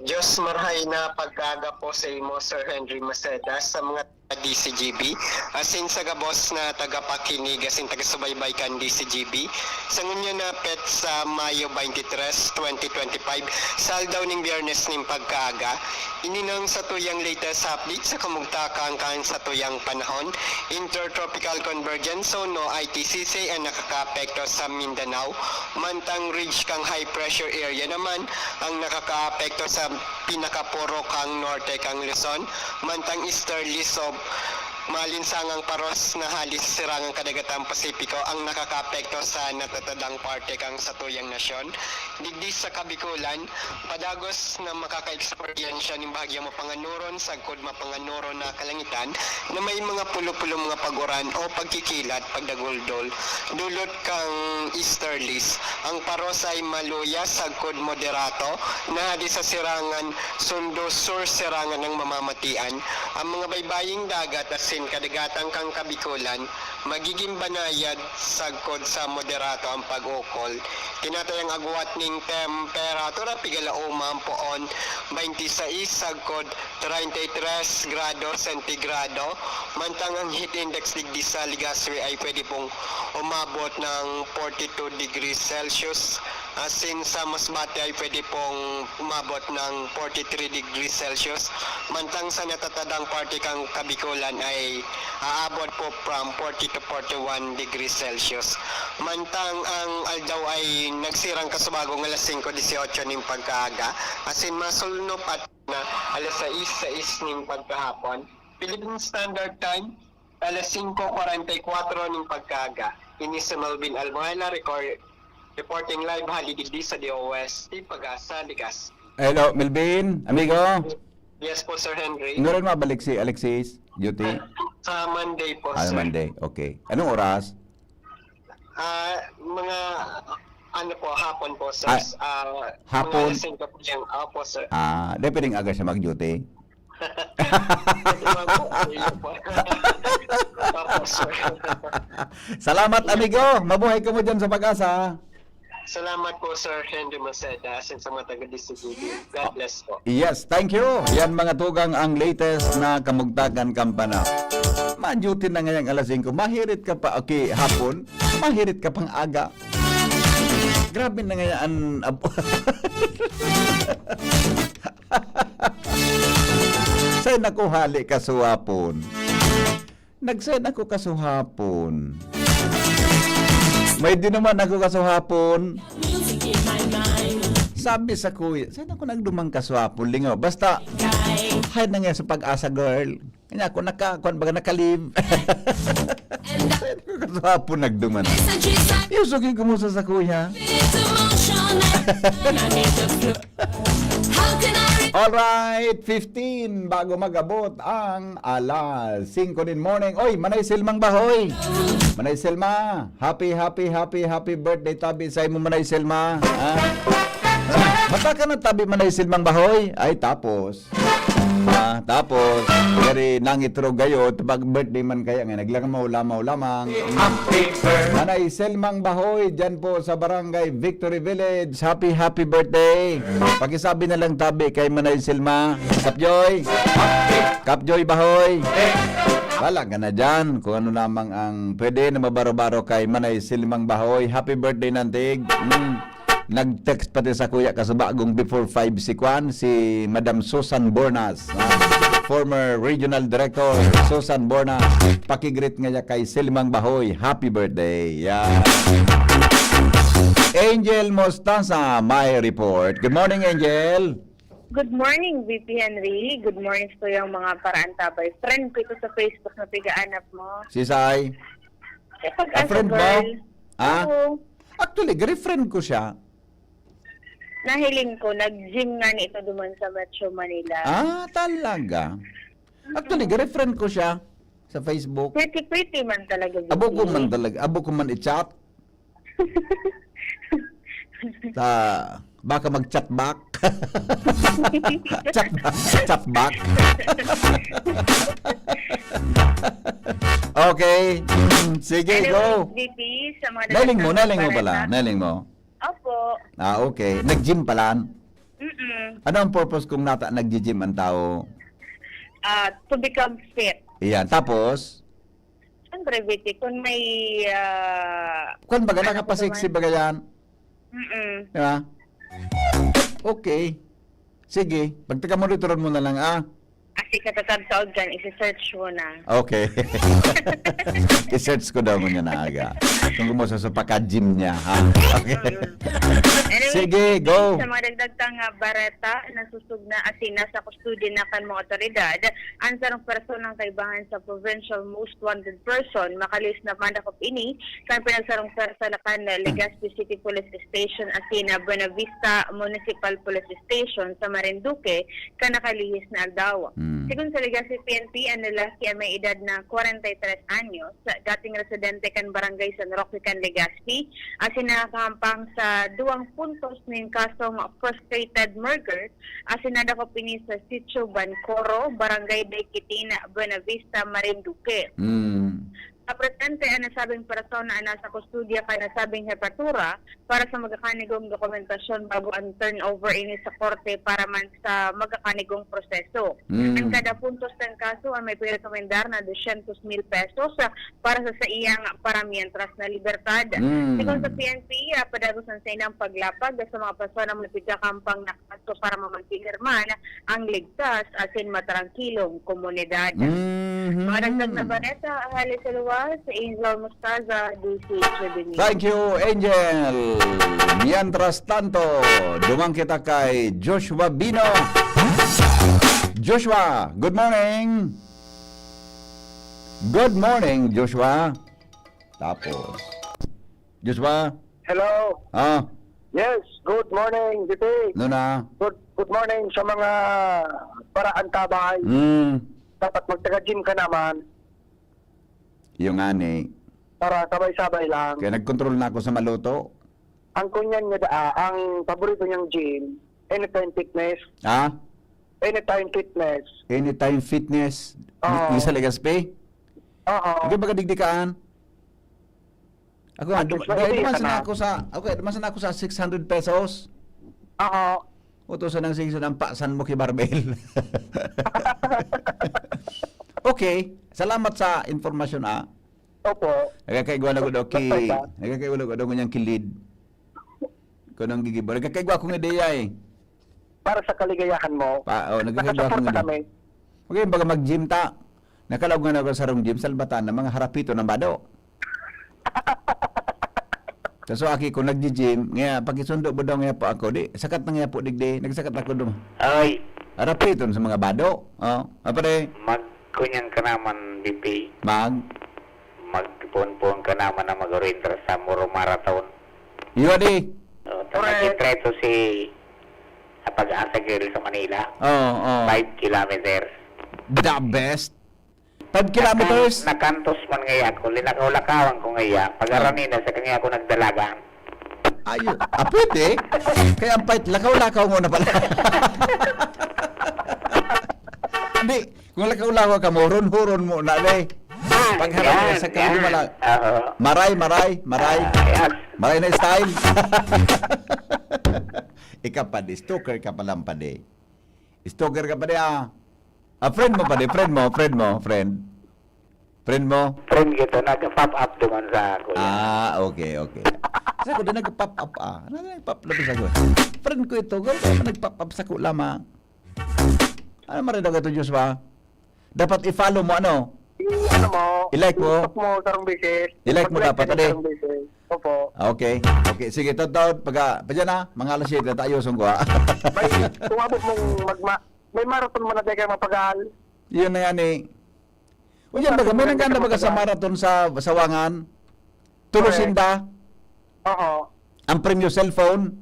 Diyos marhay na pagkaaga po sa imo, Sir Henry Maceda, sa mga D C G B, asin sa gabos na tagapakinig asin tagasubaybay kan D C G B. Sa ngunyan na petsa Mayo twenty-three, twenty twenty-five, sa aldaw ning Biyernes ning pagkaaga, ini nang satuyang latest update sa kamugtakan kan satuyang panahon. Intertropical Convergence Zone o I T C C ang nakakaapekto sa Mindanao, mantang ridge kang high pressure area naman ang nakakaapekto sa pinakapurok kang norte kang Luzon, mantang easterlies o maalinsangang paros na hali sa sirangang kadagatang Pasipiko ang nakakaapekto sa natatadang parte kang satuyang nasyon. Digdi sa Kabikulan, padagos na makakaeksperyensya ning bahagyang mapanganuron sagkod mapanganuron na kalangitan na may mga pulo-pulo mga pag-uran o pagkikilat, pagdaguldol. Dulot kang easterlies, ang paros ay maluya sagkod moderato na hali sa sirangan sundo sur sirangan ang mamamatian. Ang mga baybaying dagat asin kadagatan kan Kabikulan magiging banayad sagkod sa moderato ang pag-ukol. Tinatayang agwat ning temperatura pigalauma ang poon, twenty-six sagkod treinta y tres grado sentigrado, mantang ang heat index digdi sa Legazpi ay pwede pong umabot ng forty-two degrees Celsius. Asin sa Masbate ay pwede pong umabot ng forty-three degrees Celsius. Mantang sa natatadang parte kang Kabikulan ay aabot po from forty to forty-one degrees Celsius. Mantang ang aldaw ay nagsirang kasubagong alas singko dieciocho ning pagkaaga, asin masulnop at na alas sais, sais ning pagkahapon, Philippine Standard Time, alas singko kwarenta y kwatro ning pagkaaga. Ini si Melvin Albuela, record, reporting live hali digdi sa D O S T, Pagasa, Ligas. Hello, Melvin, amigo. Yes po, Sir Henry. Ngunyan mabalik si Alexis, duty? Sa Monday po, Ah, sir. Monday. Okay. Anong oras? Ah, mga, ano po, hapon po, sir. Ah, Ah, mga hapon? alas singko po yung, opo, sir. Ah, di pwedeng aga siya mag-duty? Pwede naman po, sir. Opo, sir. Salamat, amigo. Mabuhay ka mo dyan sa Pagasa. Salamat po, Sir Henry Maceda, asin sa mga taga-D C T V. God bless po. Yes, thank you. Yan, mga tugang, ang latest na kamugtakan kampana. Ma-duty na ngayang alas singko. Mahirit ka pa, okay, hapon. Mahirit ka pang aga. Grabe na ngayon, ab-, Say naku, hali kasuhapon. Nag-send ako kasuhapon. May din naman ako kasuhapon. Sabi sa kuya, saan ako nagdumang kasuhapon? Lingaw. Basta, hay na nga sa Pagasa, girl. Kanya ako naka, kuwan baga, naka-leave. Saan ako kasuhapon nagduman? Yung sugi, kumusta sa kuya? Alright, fifteen bago mag-abot ang alas singko nin morning. Oy, Manay Selmang Bahoy. Manay Selma, happy, happy, happy, happy birthday tabi sa imo, Manay Selma. Ha? Mata ka na tabi, Manay Selmang Bahoy. Ay, tapos. Ah, tapos, dari nangitro gayo, pag birthday man kaya nga, naglamaw-lamaw lamang. Manay Selmang Bahoy, dyan po sa Barangay Victory Village. Happy, happy birthday. Pakisabi na lang tabi kay Manay Selma. Kapjoy. Kapjoy Bahoy. Wala ka na dyan. Kung ano lamang ang pwede na mabaro-baro kay Manay Selmang Bahoy. Happy birthday, Nantig. Mm. Nag-text pati sa kuya kasubagong before five si Kwan, si Madam Susan Bornas, ha? Former Regional Director Susan Bornas. Pakigreet nga niya kay Selmang Bahoy. Happy birthday. Yeah. Angel Mostaza, may report. Good morning, Angel. Good morning, V P Henry. Good morning sa tuyang mga paraantabay. Friend ko ito sa Facebook na pigaanap mo. Si Sai? Eh, pag A as a friend mo? Girl. Ah? Oo. Actually, girlfriend ko siya. Nahiling ko, nag-gym nga ni ito duman sa Metro Manila. Ah, talaga? Actually, girlfriend ko siya sa Facebook. Pretty-pretty man talaga, Abo ko man V P. Talaga. Abo ko man i-chat. Sa, baka mag-chat back. Chat back. Chat back. Okay. Mm, sige, Anyway, go. V P, sa mga Nailing mo, nagtatanggal nailing mo pala. Bareta. Nailing mo. Opo. Ah, okay. Nag-gym pala. Mm-mm. Ano ang purpose kung nata-, nag-gym ang tao? Ah, to become fit. Iyan. Tapos? Siyempre, V P, kung may, ah, Kwan baga, ano ko nakapasexy naman? Baga yan? Mm-mm. Di ba? Okay. Sige. Pagtaga-monitoran mo na lang, ah. Kasi katatag taon dyan, isi-search mo na. Okay. I-search ko daw ngunyan na aga. Kung kumusta sa pagka-gym niya, ha? Okay. Mm. Anyway, Sige, go. Sa mga dagdag tang, ah, bareta, nasusog na asin nasa kustodiya na kan mga otoridad an sarong personang kaibahan sa provincial most wanted person, makalihis na mandakop ini kan pinagsarong pwersa na kan Legazpi City Police Station asin na Buenavista Municipal Police Station sa Marinduque kan nakalihis na aldaw. Hmm. Sigon sa Legazpi P N P, an lalaki an may edad na kwarenta y tres anyos, dating residente kan Barangay San Roque kan Legazpi, asin nakakahampang sa duwang puntos nin kasong frustrated murder, asin nadakop ini sa Sitio Bancoro, Barangay Daiquitin, Buenavista, Marinduque. Hmm. Sa presente, an nasabing persona an nasa kustodiya kan nasabing hepatura para sa magkakanigong dokumentasyon bago an turnover ini sa korte para man sa magkakanigong proseso. Mm. An kada puntos kan kaso an may pirekomendar na dosyentos mil pesos, ah, para sa saiyang paramientras na libertad. Mm. Sigon sa P N P, ah, padagos an saindang paglapag sa mga persona may pigkakampang na kaso para mapagpirman ang ligtas asin matrangkilong komunidad. Mhm. Mga dagdag na bareta, hali sa luwas, Angel Mostaza, D C H Tribune. Thank you, Angel. Mientras tanto, duman kita kay Joshua Bino. Joshua, good morning. Good morning, Joshua. Tapos, Joshua? Hello. Ah. Yes, good morning, V P. Ano na? Good, good morning sa mga paraantabay. Mm. Dapat magtaga-gym ka naman. Yung ani. Para sabay-sabay lang. Kaya nagkontrol na ako sa maluto. Ang kunyan niya, ah, ang paborito niyang gym, Anytime Fitness. Ah? Anytime Fitness. Anytime Fitness? Oo. Yung sa Legazpi? Oo. Hindi ba kadigdikaan? Ako nga, At dum-, least, dahil maiiyak duman ka sana na. Ako sa, ako, duman sana ako sa six hundred pesos. Oo. Utusan ng six hundred, ang pasan mo kay Barbel. Okay, salamat sa informasyon, ah. Opo. Nagkakaigwa na ko daw ki-, Basta ba? Nagkakaigwa na ko daw ngunyan kilid. Kung anong gigibo. Nagkakaigwa akong ideya, eh. Para sa kaligayahan mo. Pa-, oh, nagkakaigwa akong Nakasuporta ideya. Kami. Okay, baga mag-gym ta. Nakalaog nga na ako sa sarong gym, salbatan na mga harapito ng bado. Kaso aki ko nagji-gym, nga pakisundo mo daw nga po ako, di, sakat na nga po, digdi, nagsakat ako dum. Ay. Harapiton sa mga bado. Oh, apa de? Magkunyan ka naman, B P. Mag? Magpon-pon ka naman na mag-orientar sa Moro Marathon. Yun eh. Oh, Correct. Nagtitreto si sa Pag-asa Girl sa Manila. Oo, oo. Five kilometers. The best. Five kilometers? Nakan-, nakantos man ngaya ako, linakaw-lakawan ko ngaya. Pag Ah. aranina, sa kanya ako nagdalagan. Ayo. Ah, pwede. Kaya ang fight, lakaw-lakaw mo na pala. Hindi. Kung lakaw-lakaw ka mo, huron-huron mo na, eh. Ah, Pag harap yan, ka sa yan. Kandumala. Oo. Maray, maray, maray. Ah, yan. Maray na style. Ikaw, padi, stalker ka pala, padi. Stalker ka, padi, ah. Ah, friend mo, padi, friend mo, friend mo, friend. Friend mo? Friend kita, nag-pop up duman sa ako yan. Ah, okay, okay. Sa ako din nag-pop up, ah. Ano nag-pop up sa ako? Friend ko ito, gawin ko nag-pop up sa ako lamang. Ano marinig ito, Joshua? Dapat i-follow mo, ano? Ano mo? I-like mo? I-like mo, sarong beses. I-like mo Mag-like dapat, ka din, ade. Sarong beses. Opo. Okay. Okay. Sige, taod-taod, pag, ah, pa dyan na, mga alas siyete, tayo sungko, ha? May, kung abot mong magma, may marathon man na tayo kayo mapagal. Yun na yan, eh. O yan, baga, may nagkanda baga sa marathon sa Sawangan? Tulo Correct. Sinda? Oo. Ang premyo cellphone?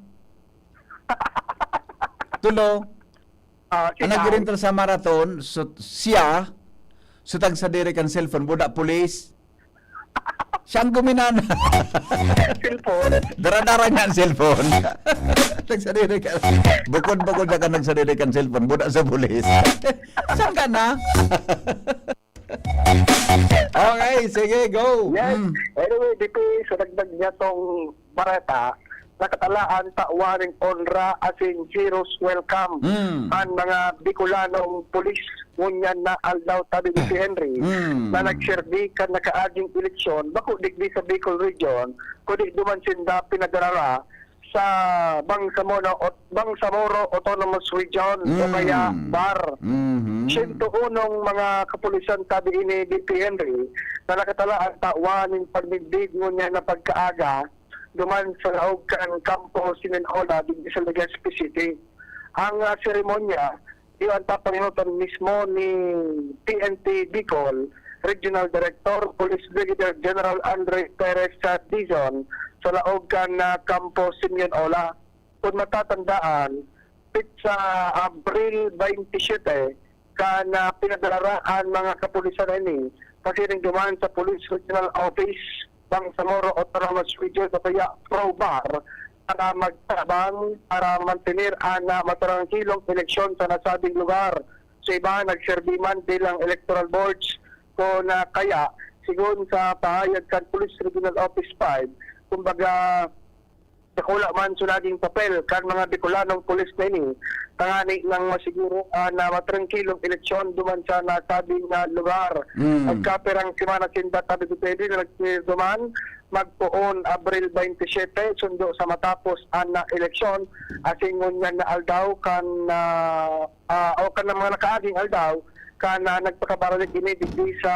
Tulo? Ah, Ang nag-rental sa marathon, so, siya, sutag sa diri kan cellphone, buda pulis. Siya ang guminan. Cellphone. Dara-dara niya ang cellphone. Nagsadiri ka. Bukod-bukod na ka nagsadiri kan cellphone. Buda sa pulis. Saan ka na? Okay, sige, go. Yes. Mm. Anyway, D P, sa dagdag niya tong bareta, nakatalaan tawan ning onra asin heroes welcome Mm. ang mga Bicolanong pulis ngunyan na aldaw, tabi ni si Henry, Mm. na nagserbi kan nakaaging eleksyon, bako digdi sa Bicol Region, kundi duman sinda pinadarara sa Bangsamoro, Bangsamoro Autonomous Region o Mm. kaya bar. Mhm. Siyento unong mga kapulisan, tabi ini D P Henry, na nakatalaan tawan ning pagdigdig ngunyan na pagkaaga duman sa laog kan Kampo Simeon Ola digdi sa Legazpi City. Ang, ah, seremonya, iyo ang tapanginutan mismo ni P N P Bicol Regional Director, Police Brigadier General Andre Perez Dizon, sa laog kan, ah, Kampo Simeon Ola. Kung matatandaan, petsa Abril twenty-seven, kan, ah, pinadarara an mga kapulisan na ini, pasiring duman sa Police Regional Office, Bangsamoro Autonomous Region, o kaya PROBAR, para magtabang, para mantener an, ah, matrangkilong eleksyon sa nasabing lugar. Sa iba, nagserbi man bilang electoral boards, kung, ah, kaya, sigon sa pahayag kan Police Regional Office five, kumbaga, dakula man so naging papel kan mga Bicolanong pulis na ini, tangani nang masiguro, ah, na matrangkilong eleksyon duman sa nasabing, ah, lugar. Mm. Nagkapirang semana sinda, tabi ko pwede na nagpirduman, magpoon Abril twenty-seven, sundo sa matapos an, ah, eleksyon, asin ngunyan na aldaw kan, ah, ah, o kan mga nakaaging aldaw, kan, ah, nagpakabaralig ini digdi sa,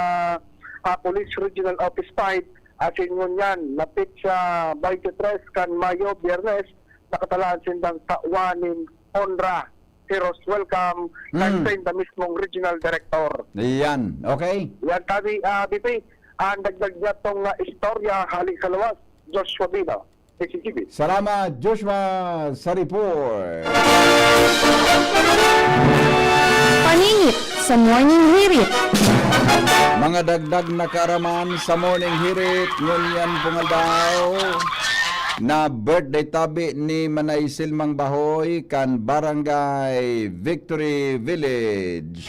ah, Police Regional Office five, asin ngunyan, napit sa twenty-three kan Mayo, Biyernes, nakatalaan sindang tawan nin onra, heroes welcome, kan Mm. sa inda mismong Regional Director. Ayan, okay. Yan, tabi, ah, B P, ang dagdag niya tong, ah, istorya, hali sa luwas, Joshua Bino, S C G B. Salamat, Joshua, sa report. Paninit sa Morning Hirit. Mga dagdag na kaaraman sa Morning Hirit, ngunyan pong aldaw na birthday tabi ni Manay Silmang Bahoy kan Barangay Victory Village.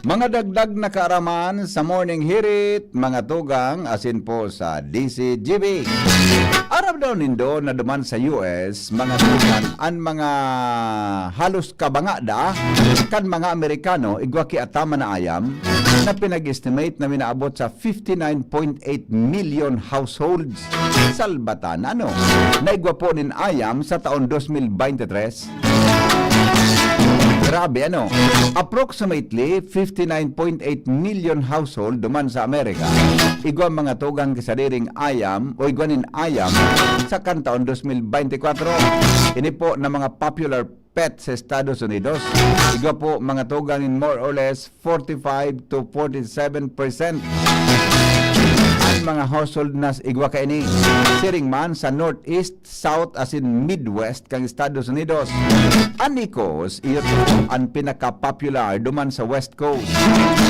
Mga dagdag na kaaraman sa Morning Hirit, mga tugang, asin po sa D C G B. Aram daw nindo na duman sa U S, mga tugang, an mga halos kabangada kan mga Amerikano, igwa ki ataman na ayam, na pinag-estimate na minaabot sa fifty-nine point eight million households. Salbatan, ano? Naigwa po nin ayam sa taon dos mil bente tres. Grabe, ano? Approximately fifty-nine point eight million household duman sa Amerika, igwa mga tugang ki sadiring ayam o igwa nin ayam sa kan taon dos mil bente kwatro. Ini po na mga popular pet sa Estados Unidos. Igwa po mga tugang in more or less forty-five to forty-seven percent an mga household na igwa kaini. Siring man sa Northeast, South asin Midwest kan Estados Unidos. An ikos, iyo to an pinaka-popular duman sa West Coast.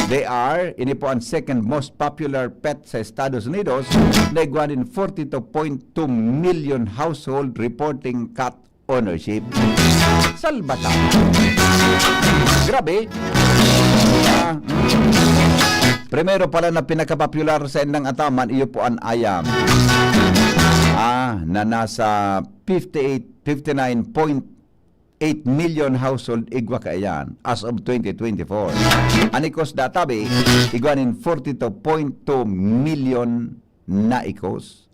They are, ini po an second most popular pet sa Estados Unidos, na igwa nin forty-two point two million household reporting cat ownership. Salbatan. Grabe. Ah, mm. Primero pala na pinakapopular sa indang ataman, iyo po an ayam. Ah, na nasa fifty-eight, fifty-nine point eight million household igwa kaiyan as of twenty twenty-four. An ikos databi, igwa nin forty-two point two million na ikos.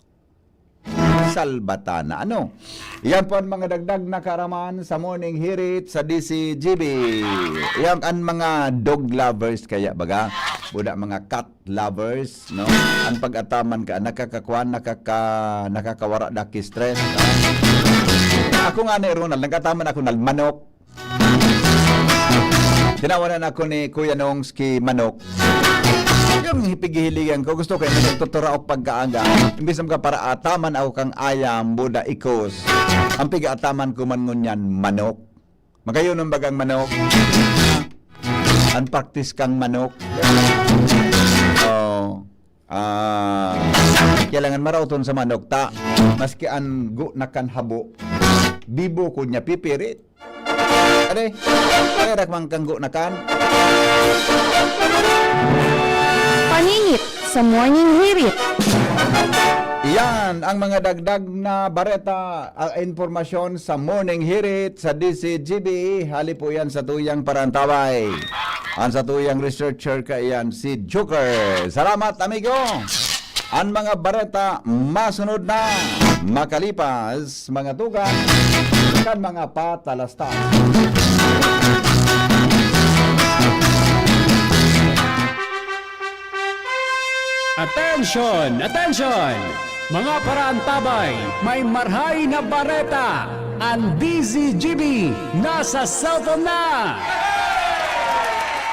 Salvatana. Ano? Yan po ang mga dagdag na kaaraman sa Morning Hirit sa D C G B. Yan ang mga dog lovers kaya baga. Buda mga cat lovers, no? Ang pag-ataman ka, nakakakuan, nakaka-, nakakawara na stress. Ako nga ni Ronald, nag-ataman ako ng manok. Tinawanan ako ni Kuya Nongs ki Manok. Yung hipighihiligan ko, gusto ko yung nagtuturaok pagkaaga. Imbis na para ataman ako kang ayam, buda ikos. Ang pig-ataman ko man ngunyan, manok. Magayon ang bagang manok. Ang practice kang manok. Oh. Ah, kailangan marauton sa manok ta. Maski ang gu na kan habo. Bibo ko niya pipirit. Are, are, dakmang kanggo na kan. Paninit sa Morning Hirit. Iyan ang mga dagdag na bareta, ah, impormasyon sa Morning Hirit sa D C G B. Hali po yan sa tuyang parantabay. Ang sa tuyang researcher ka iyan, si Joker. Salamat, amigo. Ang mga bareta masunod na makalipas, mga tugang, kan mga patalastas. Attention! Attention! Mga paraantabay, may marhay na bareta! Ang D Z G B nasa cellphone na!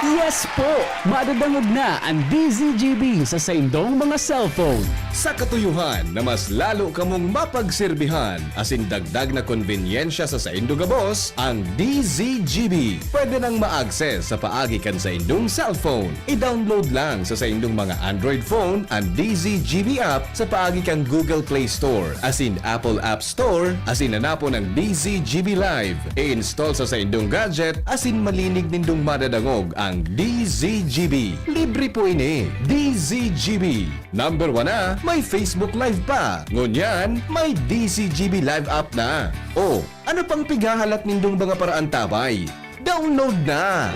Yes po! Madadangog na ang D Z G B sa saindong mga cellphone. Sa katuyuhan na mas lalo kamong mapagserbihan asin dagdag na konbenyensya sa saindo gabos, ang D Z G B pwede nang ma-access sa paagi kan saindong cellphone. I-download lang sa saindong mga Android phone ang D Z G B app sa paagi kan Google Play Store asin Apple App Store asin hanapon ang D Z G B Live. I-install sa saindong gadget asin malinig nindong madadangog ang D Z G B. Libre po ini. D Z G B. Number one na, may Facebook Live pa. Ngunyan, may D Z G B Live app na. O, ano pang pighahalat nindong mga paraantabay? Download na!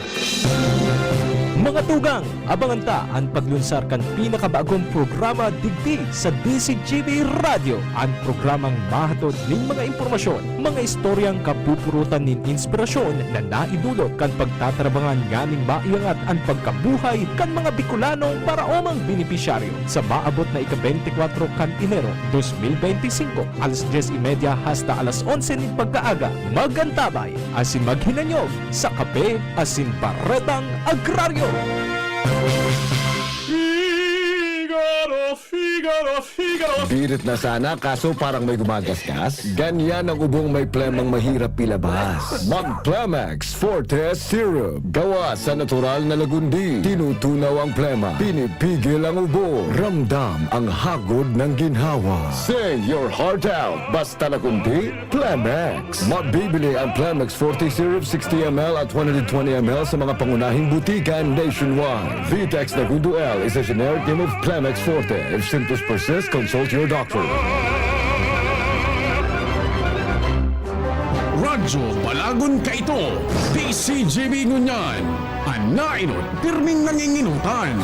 Mga tugang, abangan ta an paglunsar kan pinakabagong programa digdi sa D Z G B Radyo, an programang mahatod nin mga impormasyon, mga istoryang kapupurutan nin inspirasyon na naidulot kan pagtatrabangan nganing maiangat an pagkabuhay kan mga Bicolanong paraomang benepisyaryo. Sa maabot na ika-beintikwatro kan Enero dos mil beintisinko, alas dyes y media hasta alas onse nin pagkaaga, mag-antabay asin maghinanyog sa Kape asin Baretang Agraryo. Figaro, Figaro, Figaro. Birit na sana, kaso parang may gumagasgas. Ganyan ang ubong may plemang mahirap ilabas. Mag-Plemex Forte Syrup. Gawa sa natural na lagundi. Tinutunaw ang plema. Pinipigil ang ubo. Ramdam ang hagod ng ginhawa. Sing your heart out. Basta lagundi, Plemex. Mabibili ang Plemex Forte Syrup sixty M L at one hundred twenty M L sa mga pangunahing butika nationwide. Vitex Nagundo L is a generic name of Plemex Forte. If symptoms persist, consult your doctor. Radyo Balagon kaito, D Z G B ngunyan. An nainot, pirming nanginginutan.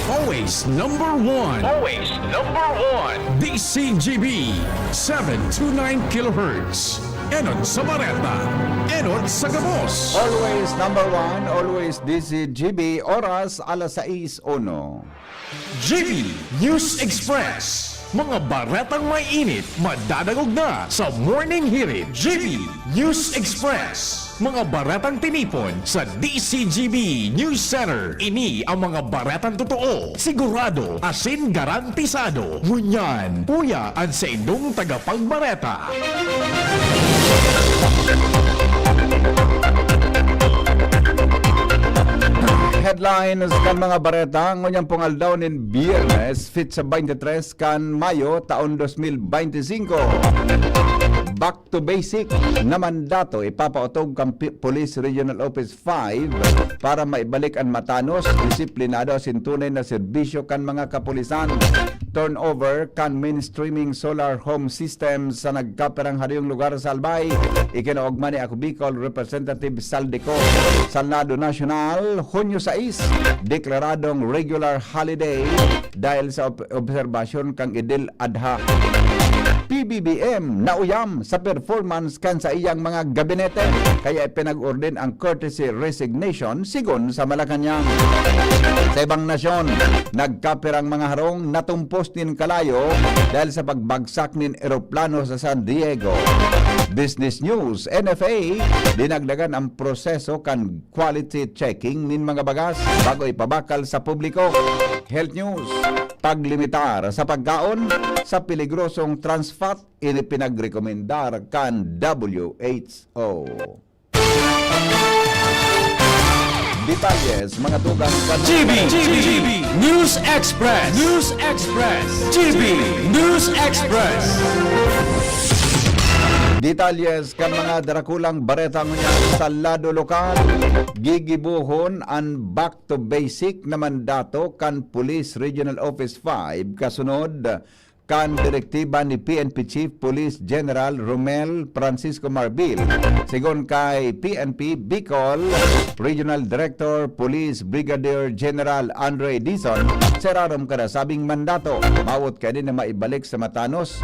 Always number one. Always number one. D Z G B, seven two nine kilohertz. Enot sa bareta, enot sa gabos. Always number one, always D Z G B, oras alas sais uno. G B News Express. Mga baretang may init, madadangog na sa Morning Hirit. G B News Express. Mga baretang tinipon sa D Z G B News Center. Ini ang mga baretang totoo, sigurado, asin garantisado. Ngunyan, uya an saindong tagapagbareta. Headlines kan mga bareta ngunyan pong aldaw nin Biyernes, petsa twenty-three kan Mayo, taon dos mil beintisinko. Back to basic na mandato ipapautog kan Pi-, Police Regional Office five para maibalik an matanos, disiplinado asin tunay na serbisyo kan mga kapulisan. Turnover kan mainstreaming solar home system sa nagkapirang harayong lugar sa Albay, ikinaogma ni Ako Bicol Representative Zaldy Co. Sa lado nasyonal, Hunyo sais, deklaradong regular holiday dahil sa ob-, obserbasyon kan Idil Adha. P B B M nauyam sa performance kan saiyang mga gabinete, kaya ipinag-orden ang courtesy resignation, sigon sa Malacañang. Sa ibang nasyon, nagkapirang mga harong natumpos nin kalayo dahil sa pagbagsak nin eroplano sa San Diego. Business News, N F A, dinagdagan ang proseso kan quality checking nin mga bagas bago ipabakal sa publiko. Health News, paglimitar sa pagkaon sa peligrosong trans fat, ini pinagrekomendar kan W H O. Detalye sa mga tugang kan G B, G B, G B, News Express, News Express, G B, News Express. Detalye kan mga darakulang bareta ngunyan sa lado lokal. Gigibohon an back to basic na mandato kan Police Regional Office five kasunod kan direktiba ni P N P Chief Police General Romel Francisco Marbil. Sigon kay P N P Bicol Regional Director Police Brigadier General Andre Dizon, sa irarom kan nasabing mandato, mawot kaini na maibalik sa matanos,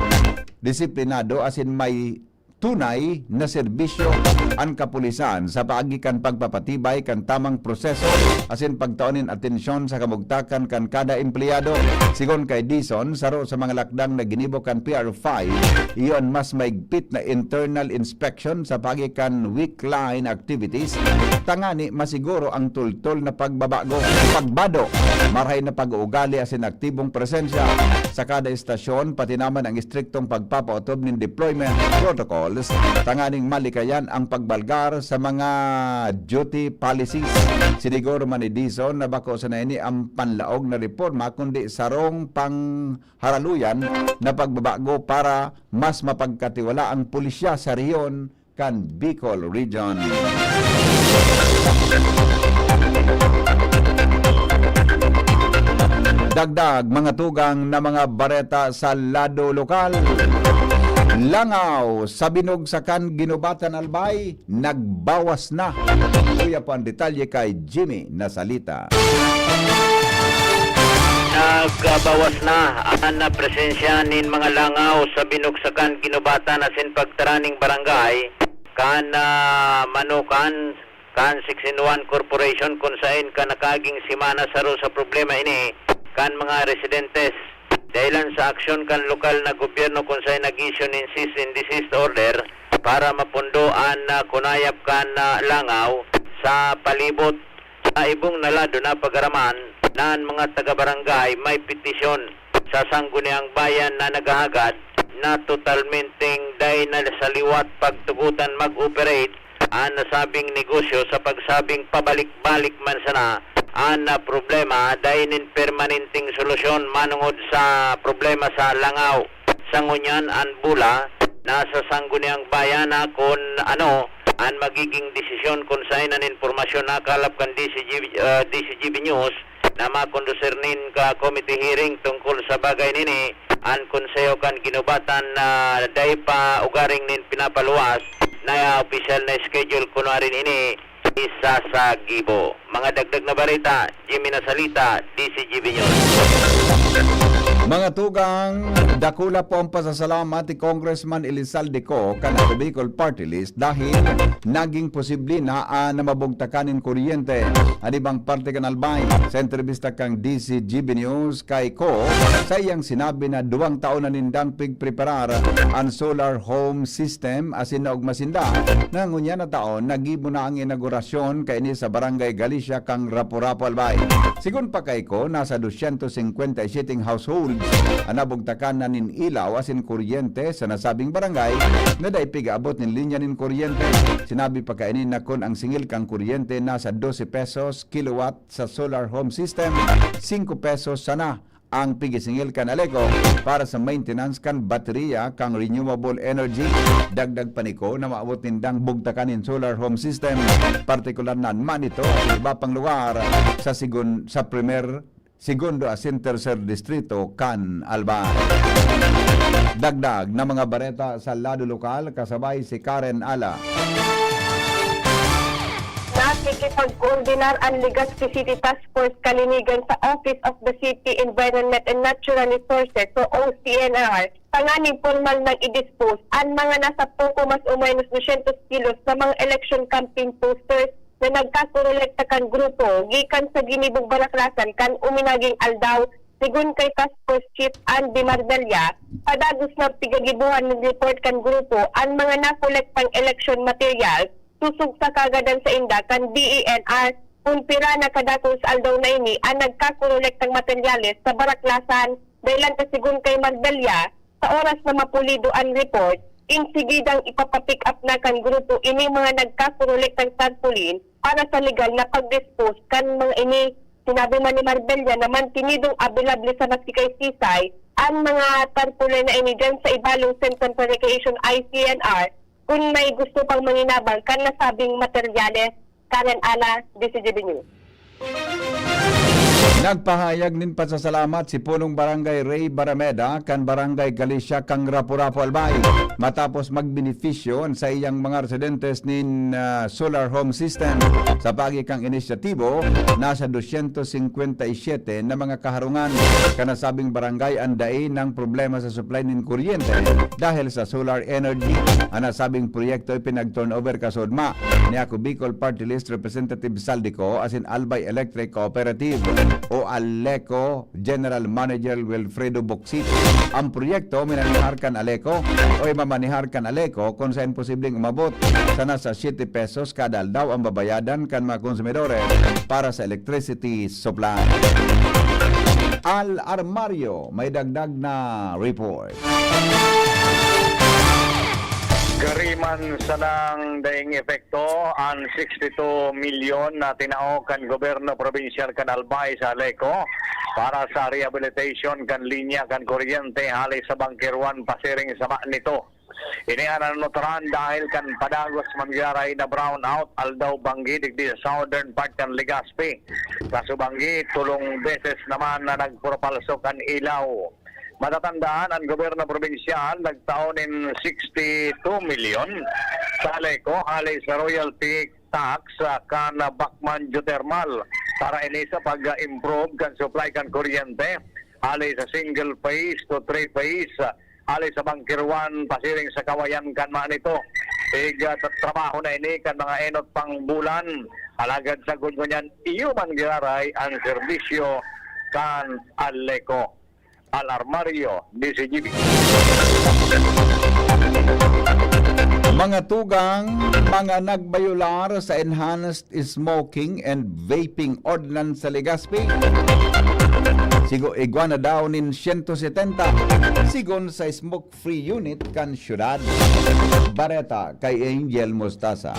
disiplinado asin may tunay na serbisyo an kapulisan sa paagi kan pagpapatibay kan tamang proseso asin pagtao nin atensyon sa kamugtakan kan kada empleyado. Sigon kay Dizon, saro sa mga lakdang na ginibo kan P R five, iyo an mas maigpit na internal inspection sa paagi kan weak line activities, tangani masiguro ang tultol na pagbabago, pagbado, marahay na pag-uugali asin aktibong presensya sa kada estasyon, pati naman ang istriktong pagpapaotob nin deployment protocols tanganing malikayan ang pagbalgar sa mga duty policies. Siniguro man ni Dizon na bako sana ini ang panlaog na reporma, kundi sarong pangharaluyan na pagbabago para mas mapagkatiwala ang pulisya sa rehiyon kan Bicol Region. Dagdag mga tugang na mga bareta sa lado lokal. Langaw sa binugsakan ginubatan Albay, nagbawas na. Uya pa ang detalye kay Jimmy Nasalita. Nagbawas na ang presensya nin mga langaw sa binugsakan ginubatan asin pagtaraning barangay kan, ah, Manukan, kan six in one Corporation, kun saen kan nakaaging semana saro sa problema ini kan mga residentes. Dahilan sa aksyon kan lokal na gobyerno kun saen nag-issue nin cease and desist order para mapundo an, ah, kunayap kan, ah, langaw sa palibot. Sa ibong na lado, napag-araman na an mga taga-barangay may petisyon sa Sangguniang Bayan na naghahagad na totalmenteng dai na sa liwat pagtugotan mag-operate an nasabing negosyo sa pagsabing pabalik-balik man sana an, ah, problema, dai nin permanenteng solusyon manongod sa problema sa langaw. Sa ngunyan, an bula nasa Sangguniang Bayan na kun ano an magiging desisyon kun saen an impormasyon nakalap kan D C G, ah, D C G B News na makondusir nin ka committee hearing tungkol sa bagay nini an Konseho kan Ginubatan na dai pa ugaring nin pinapaluwas na opisyal na schedule kunwari nini isa sa gibo. Mga dagdag na bareta, Jimmy Nasalita, D C G B News. Mga tugang, dakula po ang pasasalamat ni Congressman Elizalde Co kan Ako Bicol Party List dahil naging posible na, ah, na mabugtakan nin kuryente an ibang parte kan Albay. Sa entrebista kan D C G B News kay Co, sa iyang sinabi na duwang taon na nindang pigpreparar an solar home system asin naogma sinda na ngunyan na taon nagibo na ang inaugurasyon kaini sa Barangay Galicia kan Rapu-Rapu, Albay. Sigon pa kay Co, nasa dosyentos singkwenta y siyete households an nabugtakan na nin ilaw asin kuryente sa nasabing barangay na dai pigaabot nin linya nin kuryente. Sinabi pa kaini na kun ang singil kan kuryente nasa dose pesos kilowatt sa solar home system, singko pesos sana ang pigisingil kan Aleco para sa maintenance kan baterya kan renewable energy. Dagdag pa ni Co na maabot nindang bugtakan nin solar home system, partikular na an Manito at iba pang lugar sa sigun-, sa primer, segundo asin tercer distrito kan Albay. Dagdag na mga bareta sa lado lokal, kasabay si Karen Ala. Nakikita pagkoordinar an Legazpi City Task Force kalinigan sa Office of the City Environment and Natural Resources o O C N R, tanganing pormal nang i-dispose an mga nasa poko mas o menos dosyentos kilos na mga election campaign posters na nagkakolekta kan grupo gikan sa ginibong baraklasan kan uminaging aldaw, sigon kay Task Force Chief Andy Marbella. Padagos na pigagibohan nin report kan grupo an mga nakolektang election materials sosog sa kagadan sainda kan D E N R kun pira na kadakul sa aldaw na ini an nagkakolektang materyales sa baraklasan. Dahilan ta sigon kay Marbella, sa oras na mapulido an report, insigidang ipapapick up na kan grupo ining mga nagkakolektang tarpaulin para sa legal na pag-dispose kan mga ini. Sinabi man ni Marbella na mantenidong abilable sa masikaysisay an mga tarpaulin na ini diyan sa Ibalong Central Fabrication, I C N R, kun may gusto pang manginabang kan nasabing materyales. Karen Ala, D C G B News. Nagpahayag nin pasasalamat si Punong Barangay Ray Barameda kan Barangay Galicia kan Rapu-Rapu, Albay, matapos magbenepisyo an saiyang mga residentes nin, ah, solar home system. Sa paagi kan inisyatibo, nasa dosyentos singkwenta y siyete na mga kaharungan kan nasabing barangay an dai nang problema sa supply nin kuryente dahil sa solar energy. An nasabing proyekto ipinag-turnover kasudma ni Ako Bicol Party List Representative Saldico asin Albay Electric Cooperative o ALECO General Manager Wilfredo Boksito. Ang proyekto minanihar kan ALECO o imamanihar kan ALECO kun saen posibleng umabot sa nasa siyete pesos kada aldaw ang babayadan kan mga konsumidores para sa electricity supply. Al Armario may dagdag na report. Gari man sanang daing epekto an sixty-two milyon na tinao kan gobyerno probinsyal kan Albay sa ALECO para sa rehabilitation kan linya kan kuryente hali sa Bangkeruan pasiring sa Manito. Ini an nanunuturan dahil kan padagos man giraray na brownout aldaw banggi digdi sa southern part kan Legazpi. Kaso banggi, tolong beses naman na nagpurapalsok an ilaw. Matatandaan, an gobyerno probinsyal nagtao nin sixty-two milyon sa ALECO hali sa royalty tax ah, kan Bacman Geothermal para ini sa pag-improve kan supply kan kuryente hali sa single phase to three phase ah, hali sa Bangkeruan pasiring sa Kawayan kan Manito. Ig ah, trabaho na ini kan mga enot pang bulan. Alagad sagkod ngunyan, iyo man giraray an serbisyo kan ALECO. Al Armario, D C G B. Mga tugang, mga nagbayular sa enhanced smoking and vaping ordinance sa Legazpi, sigo igwa na daw nin siyento setenta, sigon sa smoke-free unit kan syudad. Bareta kay Angel Mostaza.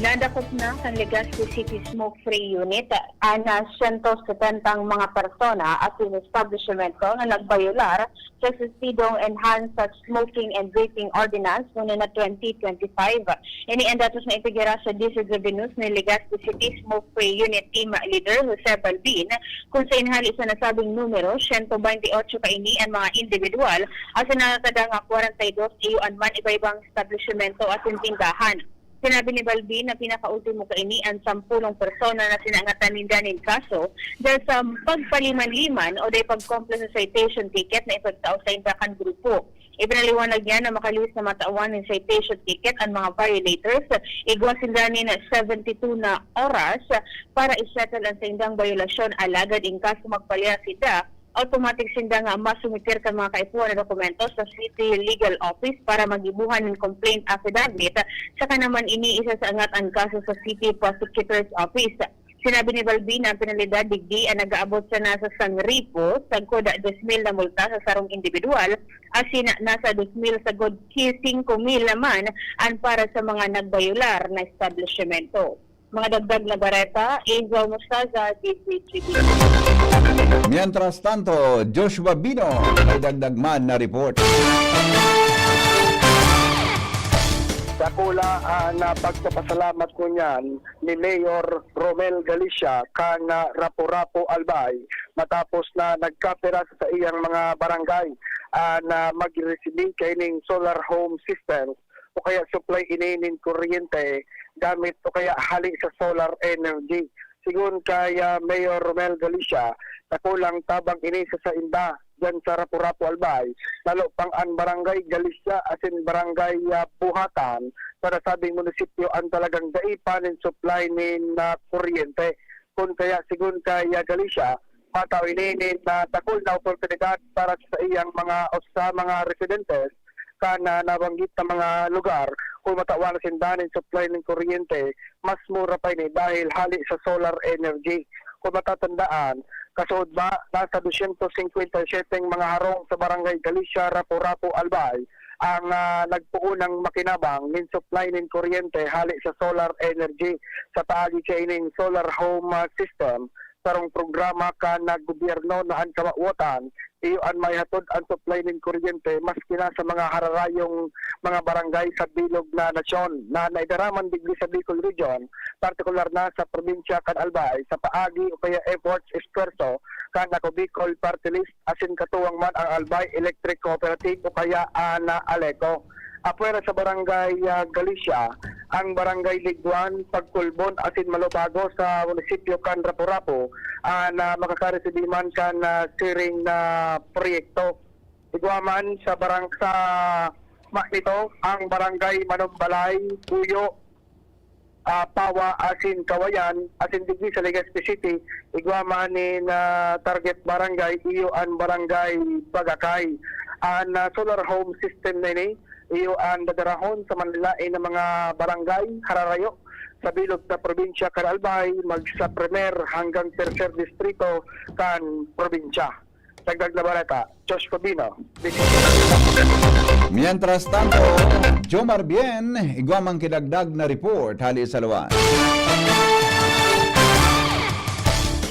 Nadakop na kan Legazpi City Smoke Free Unit an siyento setentang mga persona asin establisyemento na nagbayular sa sustidong Enhanced Smoking and Vaping Ordinance ngunyan na twenty twenty-five. Ini an datos na ipigara sa D C G B News ni Legazpi City Smoke Free Unit Team Leader Jose Balbin, kung sa inhali sa nasabing numero, siyento baynte otso kaini an mga indibidwal asin nakakada nga kwarenta y dos iyo an man iba-ibang establisyemento asin tindahan. Sinabi ni Balbin na pinakaultimo kaini an sampulong persona na sinangatan ninda nin kaso dahil sa pagpaliman-liman o dahil pagkompleto sa citation ticket na ipagtao sainda kan grupo. Ipinaliwanag niya na makalihis na matawan nin citation ticket an mga violators. Igwa sinda nin seventy two na oras para i-settle an saindang bayolasyon, alagad in kaso magpalihas sinda, automatic sinda nga masumitir kan mga kaipuhan na dokumento sa City Legal Office para magibohan nin complaint affidavit, saka naman ini isasaangat an kaso sa City Prosecutor's Office. Sinabi ni Balbin na ang penalidad digdi an nag-aabot sa nasa sangripo sagkod dos mil na multa sa sarong indibidwal, asin nasa dos mil sagkod singko mil naman an para sa mga nagbayular na establisyemento. Mga dagdag na bareta, Angel Mostaza, D C G B. Mientras tanto, Joshua Bino, may dagdag man na report. Dakula an pagpapasalamat ngunyan ni Mayor Romel Galicia kan Rapu-Rapu, Albay, matapos na nagkapira sa iyang mga barangay an magresibir kaining solar home system o kaya supply ini nin kuryente gamit o kaya hali sa solar energy. Sigon kay, ah, Mayor Romel Galicia, dakulang tabang ini sa sainda diyan sa Rapu-Rapu, Albay, lalo pang an Barangay Galicia asin Barangay, ah, Buhatan sa nasabing munisipyo an talagang dai pa nin supply nin, ah, kuryente. Kun kaya, sigon kay, ah, Galicia, matao ini nin, ah, dakul na oportunidad para sa iyang mga, o sa mga residentes kan, ah, nabanggit na mga lugar. Kun matawan na sinda nin supply nin kuryente, mas mura pa ini dahil hali sa solar energy. Kun matatandaan, kasuodma, nasa dosyentos singkwenta y siyete mga harong sa Barangay Galicia, Rapu-Rapu, Albay, ang, ah, nagpoon nang makinabang nin supply nin kuryente hali sa solar energy sa paagi kaining solar home, ah, system, sarong programa kan gobyerno na an kamawotan iyo an maihatod an supply nin kuryente maski na sa mga hararayong mga barangay sa bilog na nasyon na naidaraman digdi sa Bicol Region, partikular na sa probinsya kan Albay, sa paagi o kaya efforts, esfuerso kan Ako Bicol Party List asin katuwang man ang Albay Electric Cooperative o kaya an ALECO. Apwera sa Barangay, ah, Galicia, ang Barangay Liguan, Pagkulbon asin Malubago sa munisipyo kan Rapu-Rapu, ah, na makakaresibi man kan, ah, siring na proyekto. Igwa man sa barang-, sa ma-, nito, ang Barangay Manumbalay, Puyo, ah, Pawa asin Kawayan, asin digdi sa Legazpi City, igwa man nin, ah, target barangay, iyo an Barangay Bagakay. An, ah, solar home system na ini, iyo an dadarahon sa manlaen na mga barangay, hararayo, sa bilog na probinsya kan Albay, magsa primer hanggang terser distrito kan probinsya. Dagdag na balita, Josh Fabino, Mientras tanto, Jomar Bien, igwa mang kidagdag na report hali sa luwas.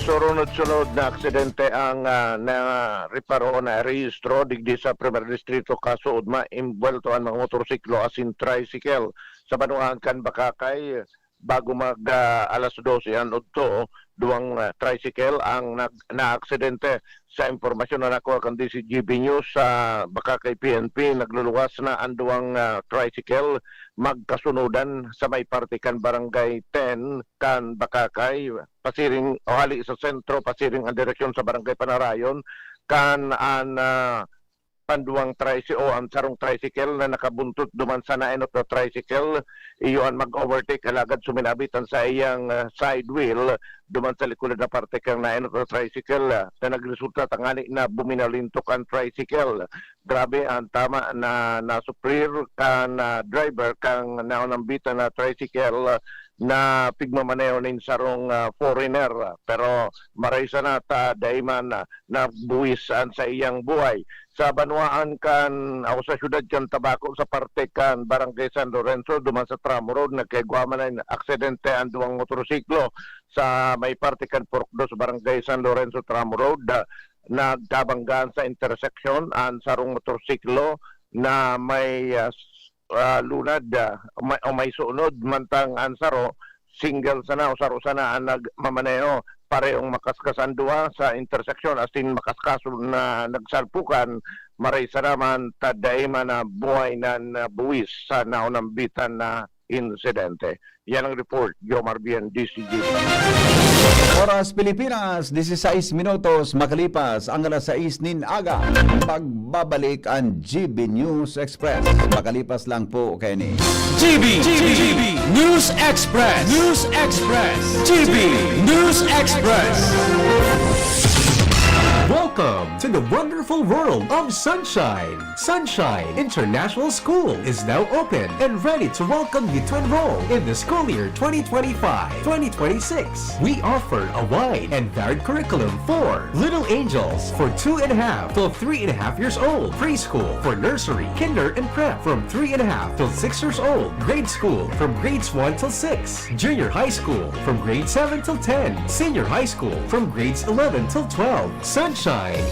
Surunod-sunod na aksidente ang, ah, nareparo o narehistro digdi sa Primer Distrito, kasuodma, imbuwelto an mga motorsiklo asin tricycle. Sa banwaan kan Bacacay, bago mag, ah, alas dose an udto, duwang, ah, tricycle ang nag-, naaksidente. Sa impormasyon na nakuha kan D Z G B News, sa Bacacay P N P, nagluluwas na an duwang, ah, tricycle magkasunodan sa may parte kan Barangay ten kan Bacacay, pasiring o hali sa sentro, pasiring an direksyon sa Barangay Panarayon, kan an, ah, panduwang tricy-, o ang sarong tricycle na nakabuntot duman sa naenot na tricycle, iyo an mag-overtake, alagad suminabi an saiyang, ah, side wheel duman sa likod na parte kan naenot na tricycle, ah, na nagresulta tangani na buminalintok an tricycle. Grabe an tama na nasuprir kan, ah, driver kan naunambitan na tricycle, ah, na pigmamaneho nin sarong, ah, foreigner. Pero maray sana ta dai man, ah, nabuwis an saiyang buhay. Sa banwaan kan, o sa siyudad kan Tabaco, sa parte kan Barangay San Lorenzo, duman sa Tramo Road, nagkaigwa man nin aksidente an duwang motorsiklo. Sa may parte kan Purok dos, Barangay San Lorenzo, Tramo Road, ah, nagkabanggaan sa interseksyon an sarong motorsiklo na may, ah, s-, ah, lunad, ah, may, o may sunod, mantang an saro, single sana o saro sana an nagmamaneho. Parehong makaskas an duwa sa interseksyon, asin makaskas na nagsalpukan, maray sana man ta dai man nabuhay na nabuwis sa naunambitan na insidente. Yan ang report, Jomar Bien, D Z G B. Oras Pilipinas, disisais minutos makalipas ang alas sais nin aga. Pagbabalik an G B News Express. Makalipas lang po kaini. G B, G B, News Express. News Express. G B News Express. Welcome to the wonderful world of sunshine. Sunshine International School is now open and ready to welcome you to enroll in the school year twenty twenty-five, twenty twenty-six. We offer a wide and varied curriculum for Little Angels for two and a half to three and a half years old, preschool for nursery, kinder, and prep from three and a half to six years old, grade school from grades one till six, junior high school from grade seven till ten, senior high school from grades eleven till twelve. Sunshine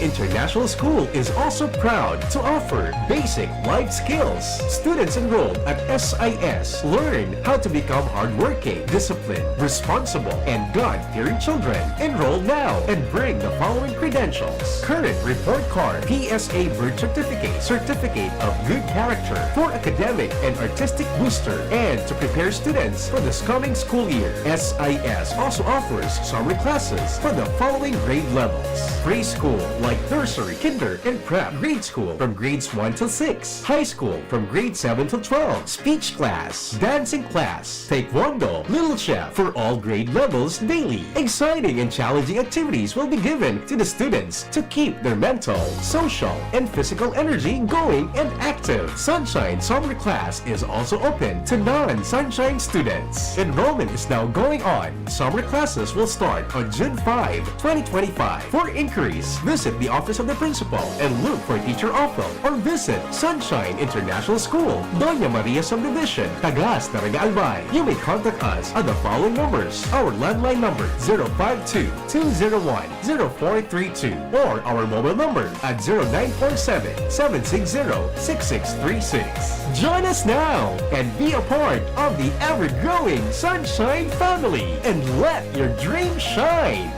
International School is also proud to offer basic life skills. Students enrolled at S I S learn how to become hardworking, disciplined, responsible, and God-fearing children. Enroll now and bring the following credentials: current report card, P S A birth certificate, certificate of good character for academic and artistic booster, and to prepare students for this coming school year. S I S also offers summer classes for the following grade levels: preschool, like nursery, kinder, and prep; grade school, from grades one till six; high school, from grade seven till twelve; speech class, dancing class, taekwondo, little chef, for all grade levels daily. Exciting and challenging activities will be given to the students to keep their mental, social, and physical energy going and active. Sunshine Summer Class is also open to non-Sunshine students. Enrollment is now going on. Summer classes will start on June five, twenty twenty-five. For inquiries, visit the office of the principal and look for Teacher Ophel, or visit Sunshine International School, Doña Maria Subdivision, Tagas, Daraga Albay. You may contact us at the following numbers: our landline number, zero five two, two zero one, zero four three two, or our mobile number at zero nine four seven, seven six zero, six six three six. Join us now and be a part of the ever-growing Sunshine family and let your dream shine.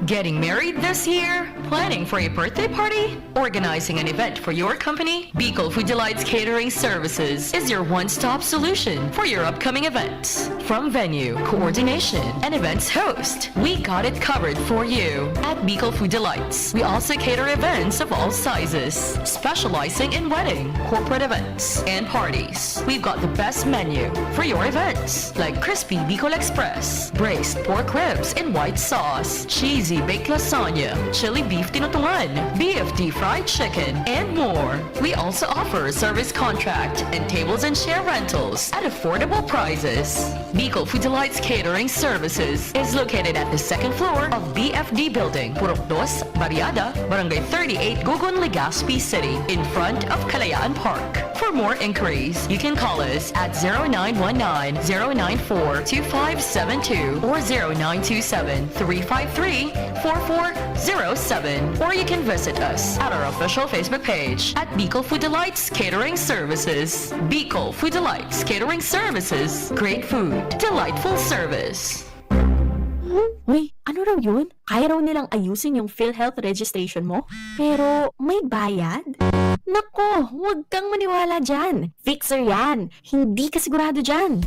Getting married this year? Planning for a birthday party? Organizing an event for your company? Bicol Food Delights Catering Services is your one-stop solution for your upcoming events. From venue, coordination, and events host, we got it covered for you. At Bicol Food Delights, we also cater events of all sizes, specializing in wedding, corporate events, and parties. We've got the best menu for your events, like crispy Bicol Express, braised pork ribs in white sauce, cheesy baked lasagna, chili beef tinutungan, B F D fried chicken, and more. We also offer service contract and tables and chair rentals at affordable prices. Bicol Food Delights Catering Services is located at the second floor of B F D Building, Purok Dos, Barriada, Barangay thirty-eight, Gogon, Legazpi City, in front of Kalayaan Park. For more inquiries, you can call us at zero nine one nine, zero nine four, two five seven two or zero nine two seven, three five three, four four zero seven. Or you can visit us at our official Facebook page at Bicol Food Delights Catering Services. Bicol Food Delights Catering Services. Great food, delightful service. Uy, ano raw yun? Kaya raw nilang ayusin yung PhilHealth registration mo? Pero may bayad? Nako, huwag kang maniwala dyan. Fixer yan. Hindi ka sigurado dyan.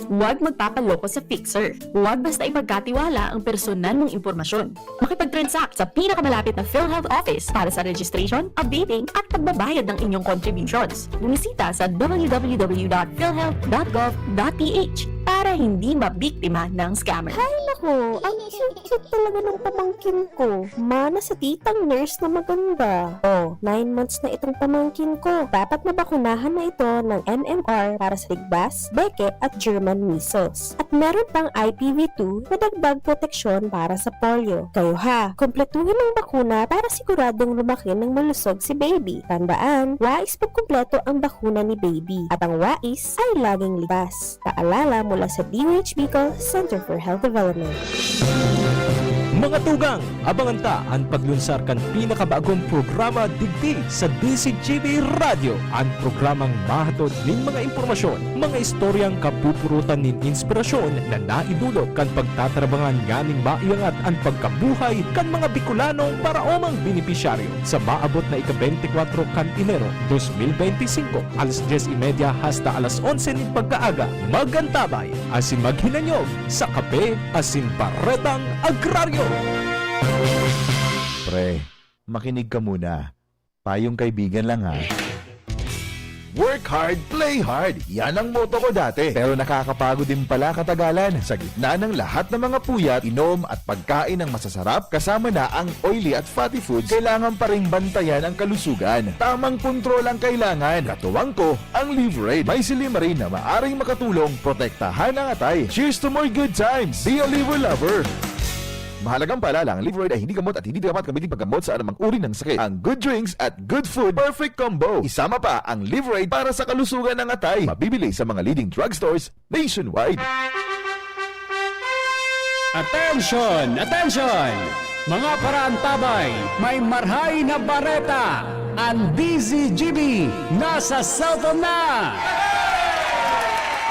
Huwag magpapaloko sa fixer. Huwag basta ipagkatiwala ang personal mong impormasyon. Makipag-transact sa pinakamalapit na PhilHealth office para sa registration, updating, at pagbabayad ng inyong contributions. Bumisita sa w w w dot philhealth dot gov dot p h para hindi mabiktima ng scammer. Hay naku, ang cute-cute talaga ng pamangkin ko. Mana sa titang nurse na maganda. Oh, nine months na itong pamangkin ko. Dapat mabakunahan na ito ng M M R para sa ligbas, beke at German measles. At meron pang I P V two na dagdag proteksyon para sa polio. Kayo ha, kumpletuhin ang bakuna para siguradong lumaki ng malusog si baby. Tandaan, wais pagkumpleto ang bakuna ni baby. At ang wais ay laging ligtas. Paalala mula sa D O H Bicol Center for Health Development. Mga tugang, abangan ta an paglunsar kan pinakabagong programa digdi sa D Z G B Radyo, an programang mahatod nin mga impormasyon, mga istoryang kapupurutan nin inspirasyon na naidulot kan pagtatarabangan nganing maiangat an pagkabuhay kan mga Bicolanong paraomang benepisyaryo. Sa maabot na ika-beintikwatro kan Enero, dos mil beintisinko, alas dyes y media hasta alas onse nin pagkaaga, mag-antabay asin maghinanyog sa Kape asin Baretang Agraryo. Pre, makinig ka muna. Payong kaibigan lang, ha. Work hard, play hard. Yan ang motto ko dati. Pero nakakapagod din pala katagalan. Sa gitna ng lahat ng mga puyat, inom at pagkain ng masasarap, kasama na ang oily at fatty foods, kailangan pa ring bantayan ang kalusugan. Tamang kontrol ang kailangan. Katuwang ko, ang Livraid. May silymarin na maaring makatulong protektahan ang atay. Cheers to more good times! Be a Liver Lover! Mahalagang paalala, ang Livraid ay hindi gamot at hindi dapat gamitin paggamot sa anumang uri ng sakit. Ang good drinks at good food, perfect combo. Isama pa ang Livraid para sa kalusugan ng atay. Mabibili sa mga leading drugstores nationwide. Attention! Attention! Mga paraantabay, may marhay na bareta! An D Z G B nasa cellphone na!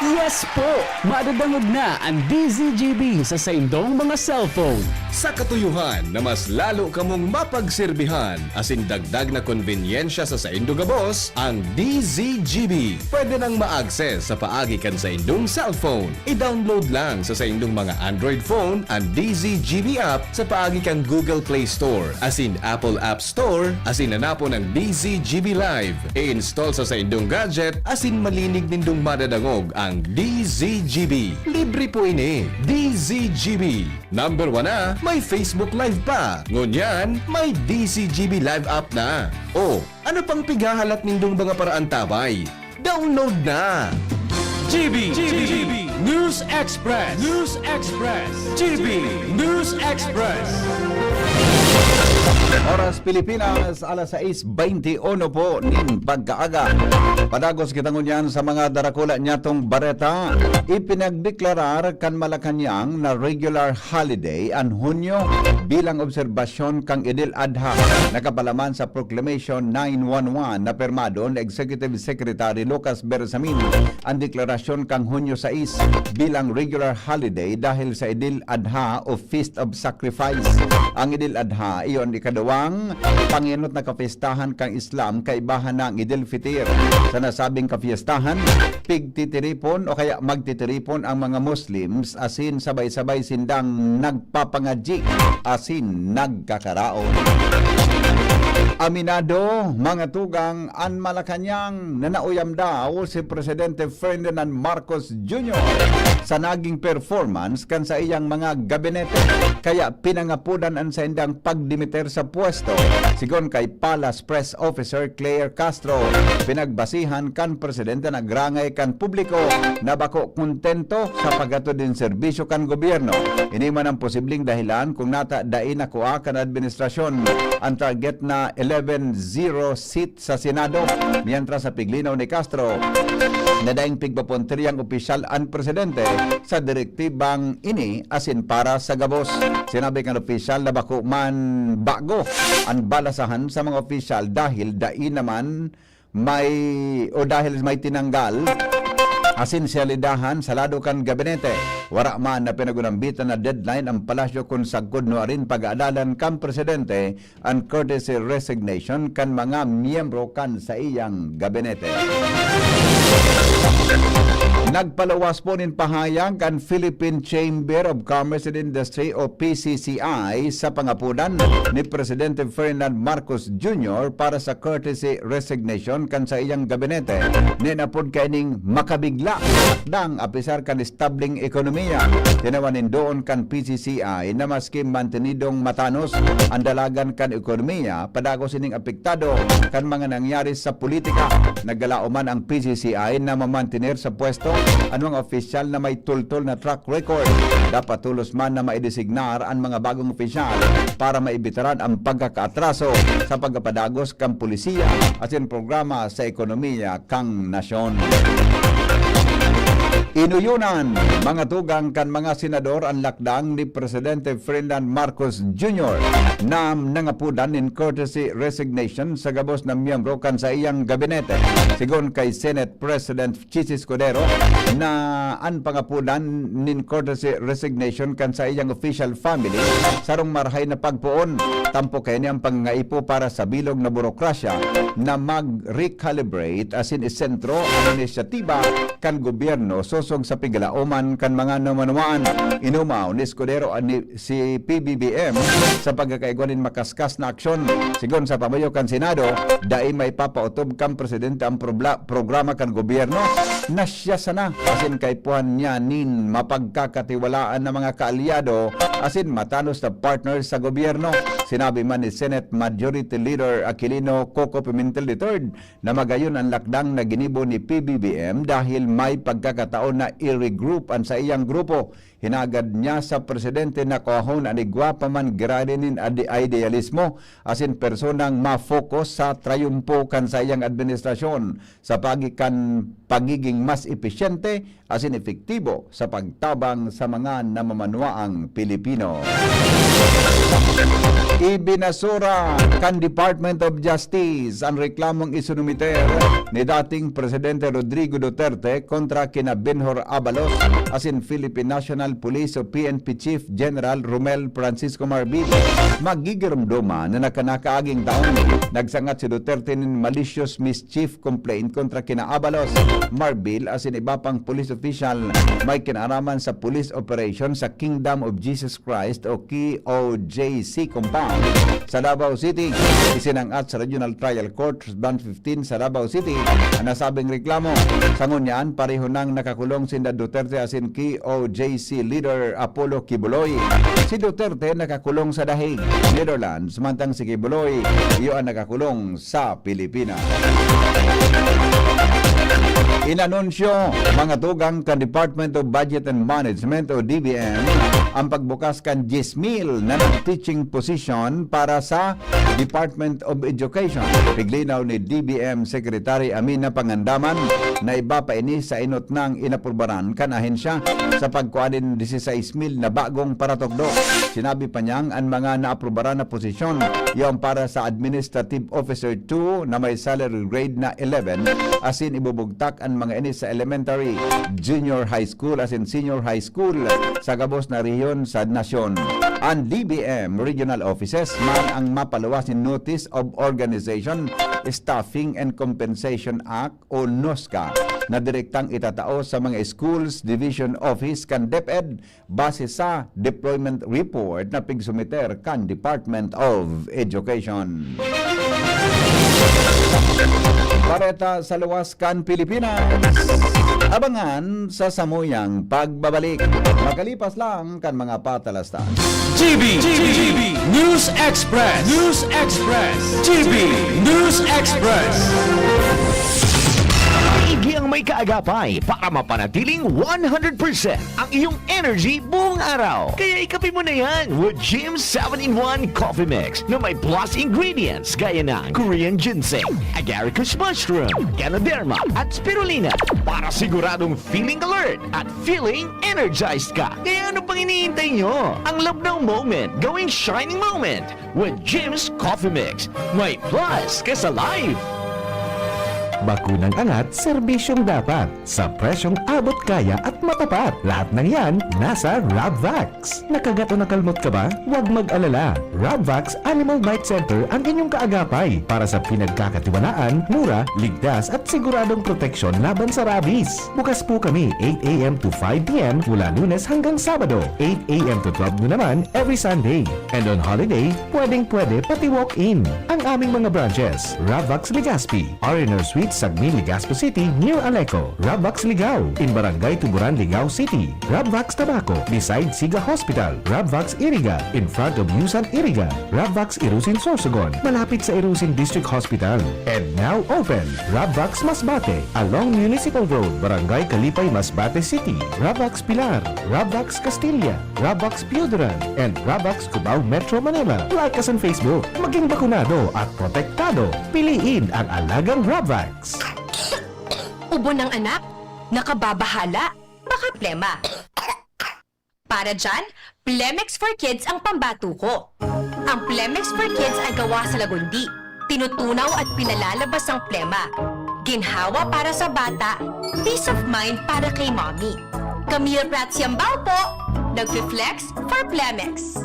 Yes po! Madadangog na an D Z G B sa saindong mga cellphone. Sa katuyohan na mas lalo kamong mapagserbihan asin dagdag na konbenyensya sa saindo gabos, ang D Z G B pwede nang ma-access sa paagi kan saindong cellphone. I-download lang sa saindong mga Android phone an D Z G B app sa paagi kan Google Play Store asin Apple App Store asin hanapon ang D Z G B Live. I-install sa saindong gadget asin malinig nindong madadangog ang D Z G B. Libre po ini. D Z G B. Number one na, may Facebook Live pa. Ngunyan, may D Z G B Live app na. O, ano pang pighahalat nindong mga paraantabay? Download na! G B, G B, News Express, News Express, G B News Express. Oras Pilipinas, alas sais beinti uno po nin pagkaaga. Padagos kita ngunyan sa mga darakula nyatong bareta. Ipinagdeklarar kan Malacañang na regular holiday an Hunyo bilang obserbasyon kan Idil Adha, nakapalaman sa Proclamation nine one one na pirmado ni Executive Secretary Lucas Bersamin. An deklarasyon kan Hunyo sais bilang regular holiday dahil sa Idil Adha o Feast of Sacrifice. Ang Idil Adha, iyo an ikaduwang pangenot na kapistahan kan Islam, kaibahan na ang Idil Fitir. Sa nasabing kapistahan, pigtitiripon o kaya magtitiripon ang mga Muslims asin sabay-sabay sindang nagpapangadyi asin nagkakaraon. Aminado, mga tugang, an Malacañang na nauyam daw si Presidente Ferdinand Marcos Junior sa naging performance kan saiyang mga gabinete, kaya pinangapodan an saindang pagdimiter sa pwesto. Sigon kay Palace Press Officer Claire Castro, pinagbasihan kan presidente na grangay kan publiko na bako kontento sa paghatod nin serbisyo kan gobyerno. Ini man ang posibleng dahilan kung nata dai nakua kan administrasyon an target na eleven zero seat sa Senado, mientras sa piglinaw ni Castro na daing pigpapuntiryang opisyal an presidente sa direktibang ini asin para sa gabos. Sinabi kan opisyal na bako man bago an balasahan sa mga opisyal dahil dai naman may, o dahil may tinanggal asin salidahan sa lado kan gabinete. Wara man na pinagunambitan na deadline ang palasyo kun sagkod nuarin pag-aadalan kan presidente an courtesy resignation kan mga miyembro kan saiyang gabinete. Nagpaluwas po nin pahayag an Philippine Chamber of Commerce and Industry o P C C I sa pangapodan ni Presidente Ferdinand Marcos Junior para sa courtesy resignation kan saiyang gabinete. Nin apod kaining makabigla dang apisar kan establing ekonomiya. Tinawan nin doon kan P C C I na maski mantenidong matanos ang dalagan kan ekonomiya, padagos ining apektado kan mga nangyari sa politika. Naggalaom man ang P C C I na mamantener sa pwesto an mga opisyal na may tultol na track record. Dapat tolos man na maidesignar an mga bagong opisyal para maibitaran ang pagkakaatraso sa pagkapadagos kan polisiya asin programa sa ekonomiya kan nasyon. Inuyonan, mga tugang, kan mga senador an lakdang ni Presidente Ferdinand Marcos Junior na nangapodan nin courtesy resignation sa gabos na miyembro kan saiyang gabinete. Sigon kay Senate President Chiz Escudero na an pangapodan nin courtesy resignation kan saiyang official family sarong marahay na pagpoon. Tampok kaini an pangangaipo para sa bilog na burokrasya na mag-recalibrate asin isentro an inisyatiba kan gobyerno sosog sa pigalaoman kan mga namanwaan. Inumaw ni Escudero an ni si P B B M sa pagkakaigwa nin makaskas na aksyon. Sigon sa pamayo kan Senado, dai maipapaotob kan presidente an probla-, programa kan gobyerno na siya sana asin kaipuhan niya nin mapagkakatiwalaan na mga kaalyado asin matanos na partner sa gobyerno. Sinabi man ni Senate Majority Leader Aquilino Coco Pimentel the third na magayon an lakdang na ginibo ni P B B M dahil may pagkakataon na i-regroup an saiyang grupo. Hinagad niya sa presidente na kuahon an igwa pa man giraray nin ade-, idealismo asin personang ma-focus sa trayumpo kan saiyang administrasyon sa paagi kan pagiging mas epesyente asin epektibo sa pagtabang sa mga namamanwaang Pilipino. Ibinasura kan Department of Justice an reklamong isinumiter ni dating Presidente Rodrigo Duterte kontra kina Benhur Abalos asin Philippine National Police o P N P Chief General Romel Francisco Marbil. Magigiromdoma na nagkanakaaging taon, nagsangat si Duterte nin malicious mischief complaint kontra kina Abalos, Marbil asin iba pang police official may kinaaraman sa police operation sa Kingdom of Jesus Christ o K O J C compound sa Davao City. Isinangat sa Regional Trial Court Branch fifteen sa Davao City ang nasabing reklamo. Sa ngunyan, pareho nang nakakulong sinda Duterte asin K O J C leader Apollo Quiboloy. Si Duterte nakakulong sa The Hague, Netherlands, mantang si Quiboloy iyo ang nakakulong sa Pilipinas. Inanunsyo, mga tugang kan Department of Budget and Management o D B M, ang pagbukas kan diyes mil na teaching position para sa Department of Education. Piglinaw ni D B M Secretary Amina Pangandaman na iba pa ini sa inot nang inaprubaran kan ahensya sa pagkua nin disisais mil na bagong paratukdo. Sinabi pa niyang an mga naaprubaran na posisyon, yaon para sa Administrative Officer two na may salary grade na eleven, asin ibubugtak an mga ini sa elementary, junior high school, asin senior high school sa gabos na rehiyon sa nasyon. An D B M regional offices man ang mapaluwas nin Notice of Organization, Staffing and Compensation Act o NOSCA na direktang itatao sa mga schools division office kan DepEd base sa deployment report na pigsumiter kan Department of Education. Bareta sa luwas kan Pilipinas. Abangan sa samuyang pagbabalik. Makalipas lang kan mga patalastas. G B, G B News Express, News Express, G B News Express. Igyan may kaagapay para mapanatiling one hundred percent ang iyong energy buong araw. Kaya ikape mo na yan with Jim seven-in-one Coffee Mix na may plus ingredients gaya ng Korean ginseng, agaricus mushroom, ganoderma, at spirulina para siguradong feeling alert at feeling energized ka. Kaya ano pang hinihintay nyo? Ang Labnaw Moment, gawing shining moment with Jim's Coffee Mix. May plus ka sa life! Bakunang angat, serbisyong dapat, sa presyong abot kaya at matapat. Lahat ng yan nasa Rabvax. Nakagat o nakalmot ka ba? Huwag mag-alala. Rabvax Animal Bite Center ang inyong kaagapay para sa pinagkakatiwalaan, mura, ligtas at siguradong proteksyon laban sa rabies. Bukas po kami eight a m to five p m mula Lunes hanggang Sabado, eight a m to twelve noon naman every Sunday. And on holiday, pwedeng-pwede pati walk-in. Ang aming mga branches, Rabvax Legazpi, R and R Suite, Sagmin, Legazpi City, near Aleco. Rabvax Ligao, in Barangay Tuburan, Ligao City. Rabvax Tabaco, beside Siga Hospital. Rabvax Iriga, in front of Yusan Iriga. Rabvax Irusin Sorsogon, malapit sa Irusin District Hospital. And now open, Rabvax Masbate, along Municipal Road, Barangay Kalipay, Masbate City. Rabvax Pilar, Rabvax Castilla, Rabvax Pioduran, and Rabvax Cubao, Metro Manila. Like us on Facebook. Maging bakunado at protektado. Piliin ang alagang Rabvax. Ubo ng anak? Nakababahala? Baka plema. Para dyan, Plemex for Kids ang pambato ko. Ang Plemex for Kids ay gawa sa lagundi. Tinutunaw at pinalalabas ang plema. Ginhawa para sa bata, peace of mind para kay mommy. Camille Prats Yambao po, nagfi-flex for Plemex.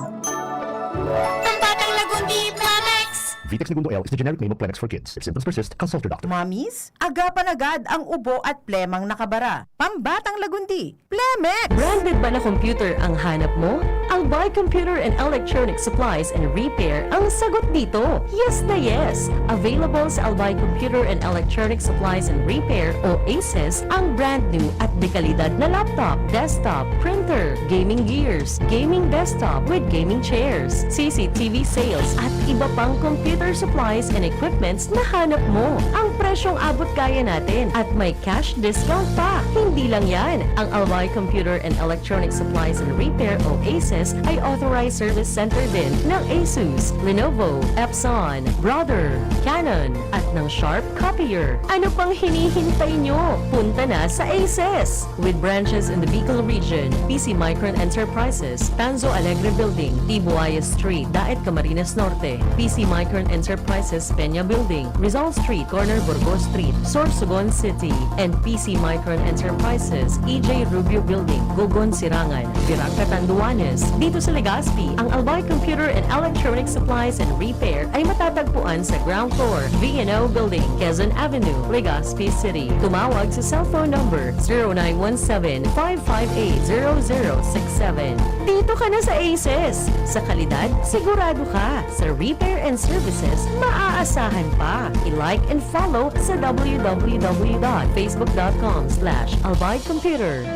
Pambatang lagundi, Plemex! Vitex Negundo L is the generic name of Plemex for Kids. If symptoms persist, consult your doctor. Mommies, agapan agad ang ubo at plemang nakabara. Pambatang lagundi, Plemex! Branded ba na computer ang hanap mo? Albay Computer and Electronic Supplies and Repair ang sagot dito. Yes na yes! Available sa Albay Computer and Electronic Supplies and Repair o ACES ang brand new at dekalidad na laptop, desktop, printer, gaming gears, gaming desktop with gaming chairs, C C T V sales at iba pang computer supplies and equipments na hanap mo. Ang presyong abot kaya natin at may cash discount pa. Hindi lang yan, ang Albay Computer and Electronic Supplies and Repair o ACES ay authorized service center din ng Asus, Lenovo, Epson, Brother, Canon, at ng Sharp Copier. Ano pang hinihintay nyo? Punta na sa Asus! With branches in the Bicol region, P C Micron Enterprises, Tanzo Alegre Building, Tibuaya Street, Daet, Camarines Norte, P C Micron Enterprises, Peña Building, Rizal Street, corner Burgos Street, Sorsogon City, and P C Micron Enterprises, E J Rubio Building, Gogon, Sirangan, Virac, Catanduanes. Dito sa Legazpi, ang Albay Computer and Electronic Supplies and Repair ay matatagpuan sa ground floor, V and O Building, Quezon Avenue, Legazpi City. Tumawag sa cellphone number zero nine one seven, five five eight, zero zero six seven. Dito ka na sa Aces! Sa kalidad, sigurado ka. Sa repair and services, maaasahan pa. I-like and follow sa w w w dot facebook dot com slash albay computer.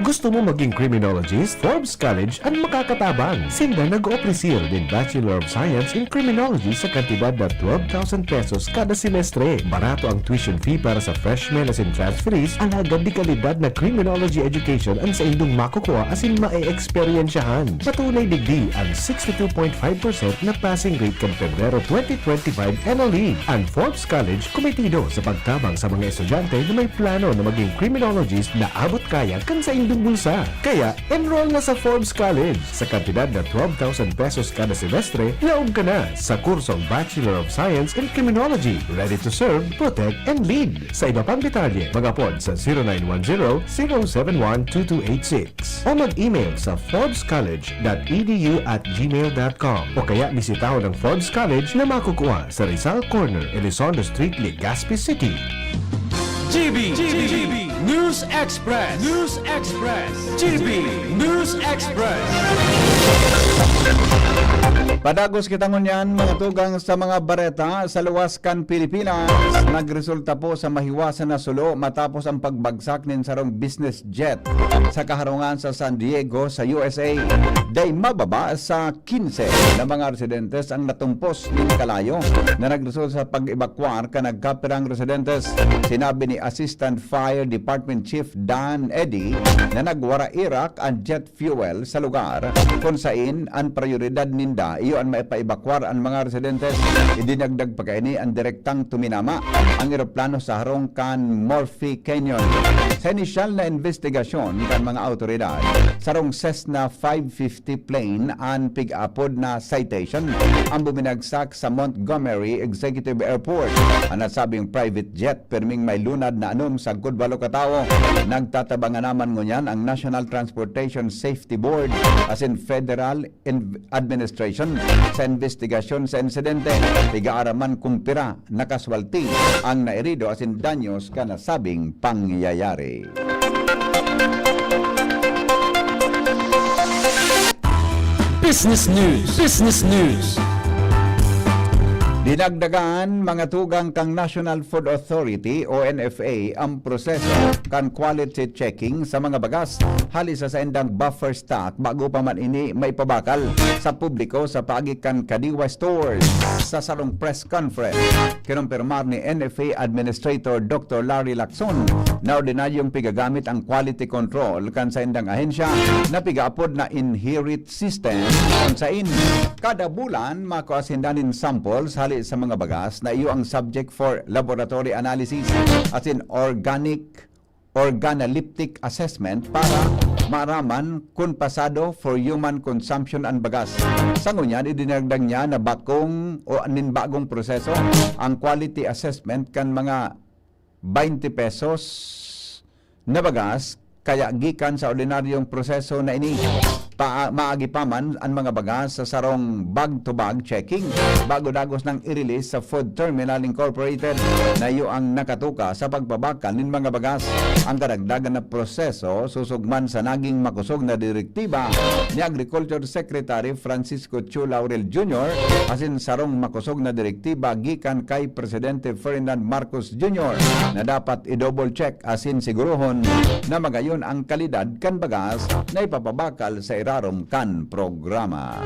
Gusto mo maging criminologist? Forbes College an makakatabang. Sinda nag-oofrecer nin Bachelor of Science in Criminology sa kantidad na twelve thousand pesos kada semestre. Barato ang tuition fee para sa freshmen asin transferees, alagad de kalidad na criminology education an saindong makukuha asin mae-eksperyensyahan. Patunay digdi an sixty-two point five percent na passing rate kan Pebrero twenty twenty-five N L E. An Forbes College kumitido sa pagtabang sa mga estudyante na may plano na maging criminologist na abot kaya kan saindong bulsa. Kaya, enroll na sa Forbes College. Sa kantidad na twelve thousand pesos kada semestre, laog ka na sa kursong Bachelor of Science in Criminology. Ready to serve, protect, and lead. Sa iba pang detalye, mag-apod sa zero nine one zero, zero seven one, two two eight six o mag-email sa forbes college dot e d u at gmail dot com o kaya bisitahon ang Forbes College na makukuha sa Rizal Corner, Elizondo Street, Legazpi City. G B, G B, News Express, News Express, G B News Express. Padagos kita ngunyan, mga tugang, sa mga bareta sa luwas kan Pilipinas. Nagresulta po sa mahiwasan na sulo matapos ang pagbagsak nin sarong business jet sa kaharungan sa San Diego, sa U S A. Dai mababa sa quince na mga residentes ang natumpos nin kalayo na nagresulta sa pag-ebakwar kan nagkapirang residentes. Sinabi ni Assistant Fire Department Chief Dan Eddy na nagwara-irak an jet fuel sa lugar, kun sain an prayoridad ninda iyo an maipaibakwar an mga residentes. Idinagdag pa kaini an direktang tuminama ang eroplano sa harong kan Murphy Canyon. Sa inisyal na imbestigasyon kan mga awtoridad, sarong Cessna five fifty plane an pig-apod na Citation ang buminagsak sa Montgomery Executive Airport. An nasabing private jet pirming may lunad na anom sagkod walo ka tawo. Nagtatabangan naman ngunyan ang National Transportation Safety Board asin Federal Inv-, Administration sa imbestigasyon sa insidente. Pigaaraman kung pira na kaswalti ang nairido asin danyos kan nasabing pangyayari. Business News. Business News. Dinagdagan, mga tugang, kan National Food Authority o N F A ang proseso kan quality checking sa mga bagas hali sa saindang buffer stock bago pa man ini maipabakal sa publiko sa paagi kan Kadiwa Stores. Sa sarong press conference, kinumpirmar ni N F A Administrator Doctor Larry Lacson na ordinaryong pigagamit ang quality control kan saindang ahensya na pigaapod na INHERIT system, kun sain kada bulan makua sinda nin samples hali sa mga bagas na iyo ang subject for laboratory analysis asin organic organoleptic assessment para maaraman kun pasado for human consumption an bagas. Sa ngunyan, idinagdag niya na bakong o nin bagong proseso ang quality assessment kan mga twenty pesos na bagas, kaya gikan sa ordinaryong proseso na ini, pa, maagi pa man an mga bagas sa sarong bag-to-bag checking bago dagos nang i-release sa Food Terminal Incorporated na iyo ang nakatuka sa pagpabakal nin mga bagas. Ang kadagdagan na proseso susog man sa naging makosog na direktiba ni Agriculture Secretary Francisco Chu Laurel Junior asin sarong makosog na direktiba gikan kay Presidente Ferdinand Marcos Junior na dapat i-double check asin sigurohon na magayon ang kalidad kan bagas na ipapabakal sa irarom kan programa.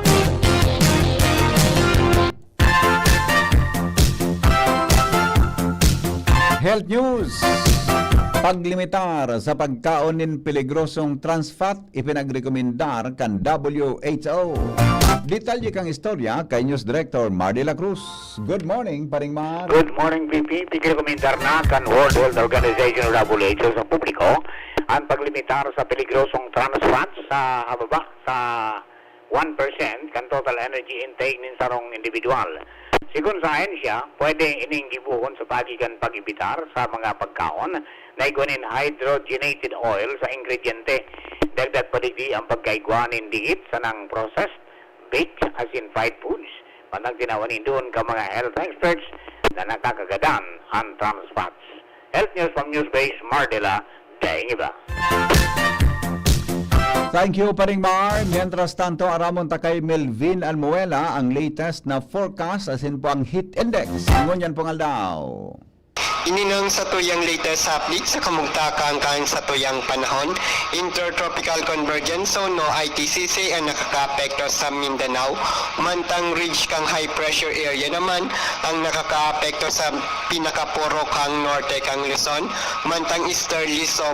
Health News. Paglimitar sa pagkaon nin peligrosong trans fat ipinagrekomendar kan W H O. Detalye kan istorya kay News Director Mardy La Cruz. Good morning, Paring Mar. Good morning, V P. Pigrekomendar na kan World Health Organization o W H O sa publiko ang paglimitar sa peligrosong trans fat sa hababa sa one percent kan total energy intake nin sarong individual. Sigon sa ahensya, pwede ining gibohon sa paagi kan pag-ebitar sa mga pagkaon na igwa nin hydrogenated oil sa ingrediente. Dagdag pa digdi ang pagkaigwa nin diit sanang processed, baked, asin fried foods. Mantang tinawan nin duon ka mga health experts na nakakagadan an trans fats. Health News from Newsbase, Mardela, daing iba. Thank you, Paring Mar. Mientras tanto, aramon ta kay Melvin Almuela ang latest na forecast asin po ang heat index. Ngunyan pong aldaw. Ini nang satuyang latest update sa kamugtakan kan satuyang panahon. Intertropical Convergence Zone o I T C C ang nakakaapekto sa Mindanao. Mantang ridge kang high pressure area naman ang nakakaapekto sa pinakaporo kang norte kang Luzon. Mantang easterlies o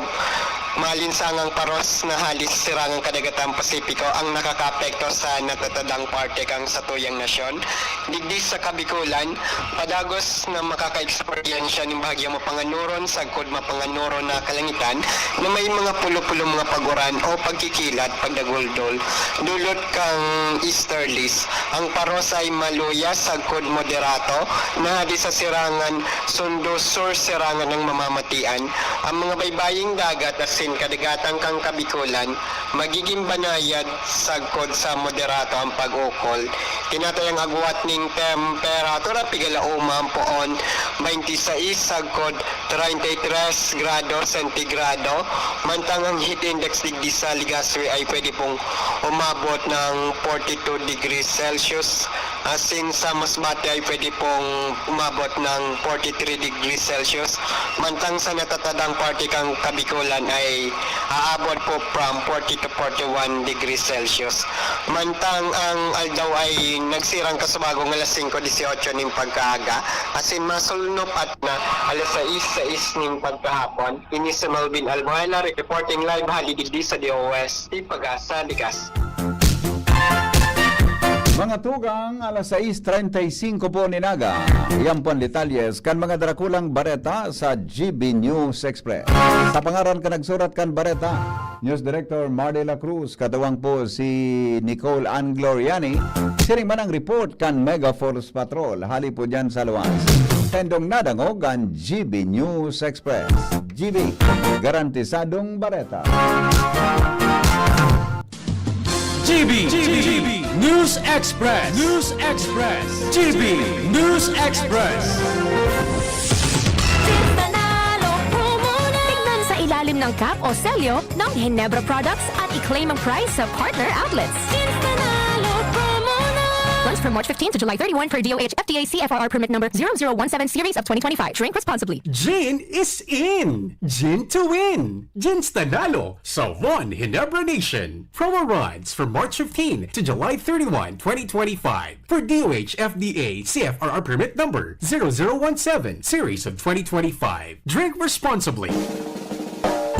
malinsangang paros na hali sa sirangang kadagatang Pasipiko ang nakakaapekto sa natatadang parte kang satuyang nasyon. Digdi sa Kabikulan, padagos na makaka-eksperyensya nin bahagyang mapanganuron sagkod mapanganuron na kalangitan na may mga pulo-pulo mga pag-uran o pagkikilat, pagdaguldol. Dulot kang easterlies, ang paros ay maluya sagkod moderato na hali sa sirangan sundo sur sirangan ng mamamatian. Ang mga baybaying dagat asin kadagatan kang Kabikulan magiging banayad sagkod sa moderato ang pag-ukol. Tinatayang agwat ning temperatura pigalauma ang poon, twenty-six sagkod treinta y tres grado sentigrado, mantang ang heat index digdi sa Legazpi ay pwede pong umabot ng forty-two degrees Celsius, asin sa Masbate ay pwede pong umabot ng forty-three degrees Celsius, mantang sa natatadang parte kang Kabikulan ay aabot po from forty to forty-one degrees Celsius. Mantang ang aldaw ay nagsirang kasubago ng alas singko dieciocho ning pagkaaga, asin masulnop at na alas sais, sais ning pagkahapon. Ini si Melvin Albuena reporting live hali digdi sa D O S T Pag-asa, Ligas. Mga tugang, alas sais treinta y cinco po nin aga. Iyan po ang detalyes kan mga darakulang bareta sa G B News Express. Sa pangaran kan nagsurat kan bareta, News Director Mardy La Cruz, katuwang po si Nicole Ann Gloriani, siring man ang report kan Mega Force Patrol, hali po dyan sa luwas. Tendong nadangog an G B News Express. G B, garantisadong bareta. G B, G B News Express, News Express, G B News Express. Tignan sa ilalim ng cap o selyo ng Ginebra products at i-claim ang prize sa partner outlets. Runs from March fifteen to July thirty-one per D O H F D A C F R R permit number zero zero one seven series of twenty twenty-five. Drink responsibly. Gin is in! Gin to win! Ginstanalo sa One Ginebra Nation. Promo runs from March fifteen to July thirty-one, twenty twenty-five. For D O H F D A C F R R permit number zero zero one seven series of twenty twenty-five. Drink responsibly.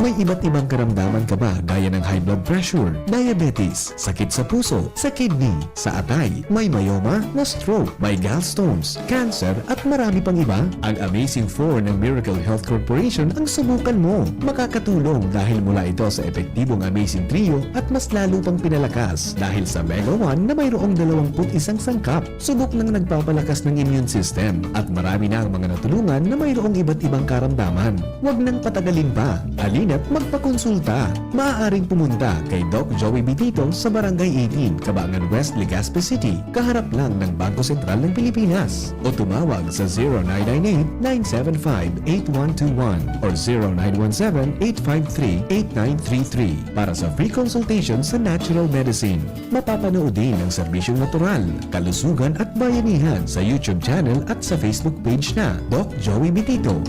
May iba't ibang karamdaman ka ba, gaya ng high blood pressure, diabetes, sakit sa puso, sa kidney, sa atay, may myoma, na-stroke, may gallstones, cancer, at marami pang iba? Ang Amazing Four ng Miracle Health Corporation ang subukan mo. Makakatulong dahil mula ito sa epektibong Amazing Trio at mas lalo pang pinalakas dahil sa Mega One na mayroong dalawampu't isang sangkap. Subok ng nagpapalakas ng immune system at marami na ang mga natulungan na mayroong iba't ibang karamdaman. Huwag nang patagalin pa. Halina't magpakonsulta. Maaaring pumunta kay Doc Joey Bitito sa Barangay eighteen, Cabangan West, Legazpi City, kaharap lang ng Bangko Sentral ng Pilipinas. O tumawag sa zero nine nine eight, nine seven five, eight one two one or zero nine one seven, eight five three, eight nine three three para sa free consultation sa natural medicine. Mapapanood din ang serbisyong natural, kalusugan at bayanihan sa YouTube channel at sa Facebook page na Doc Joey Bitito.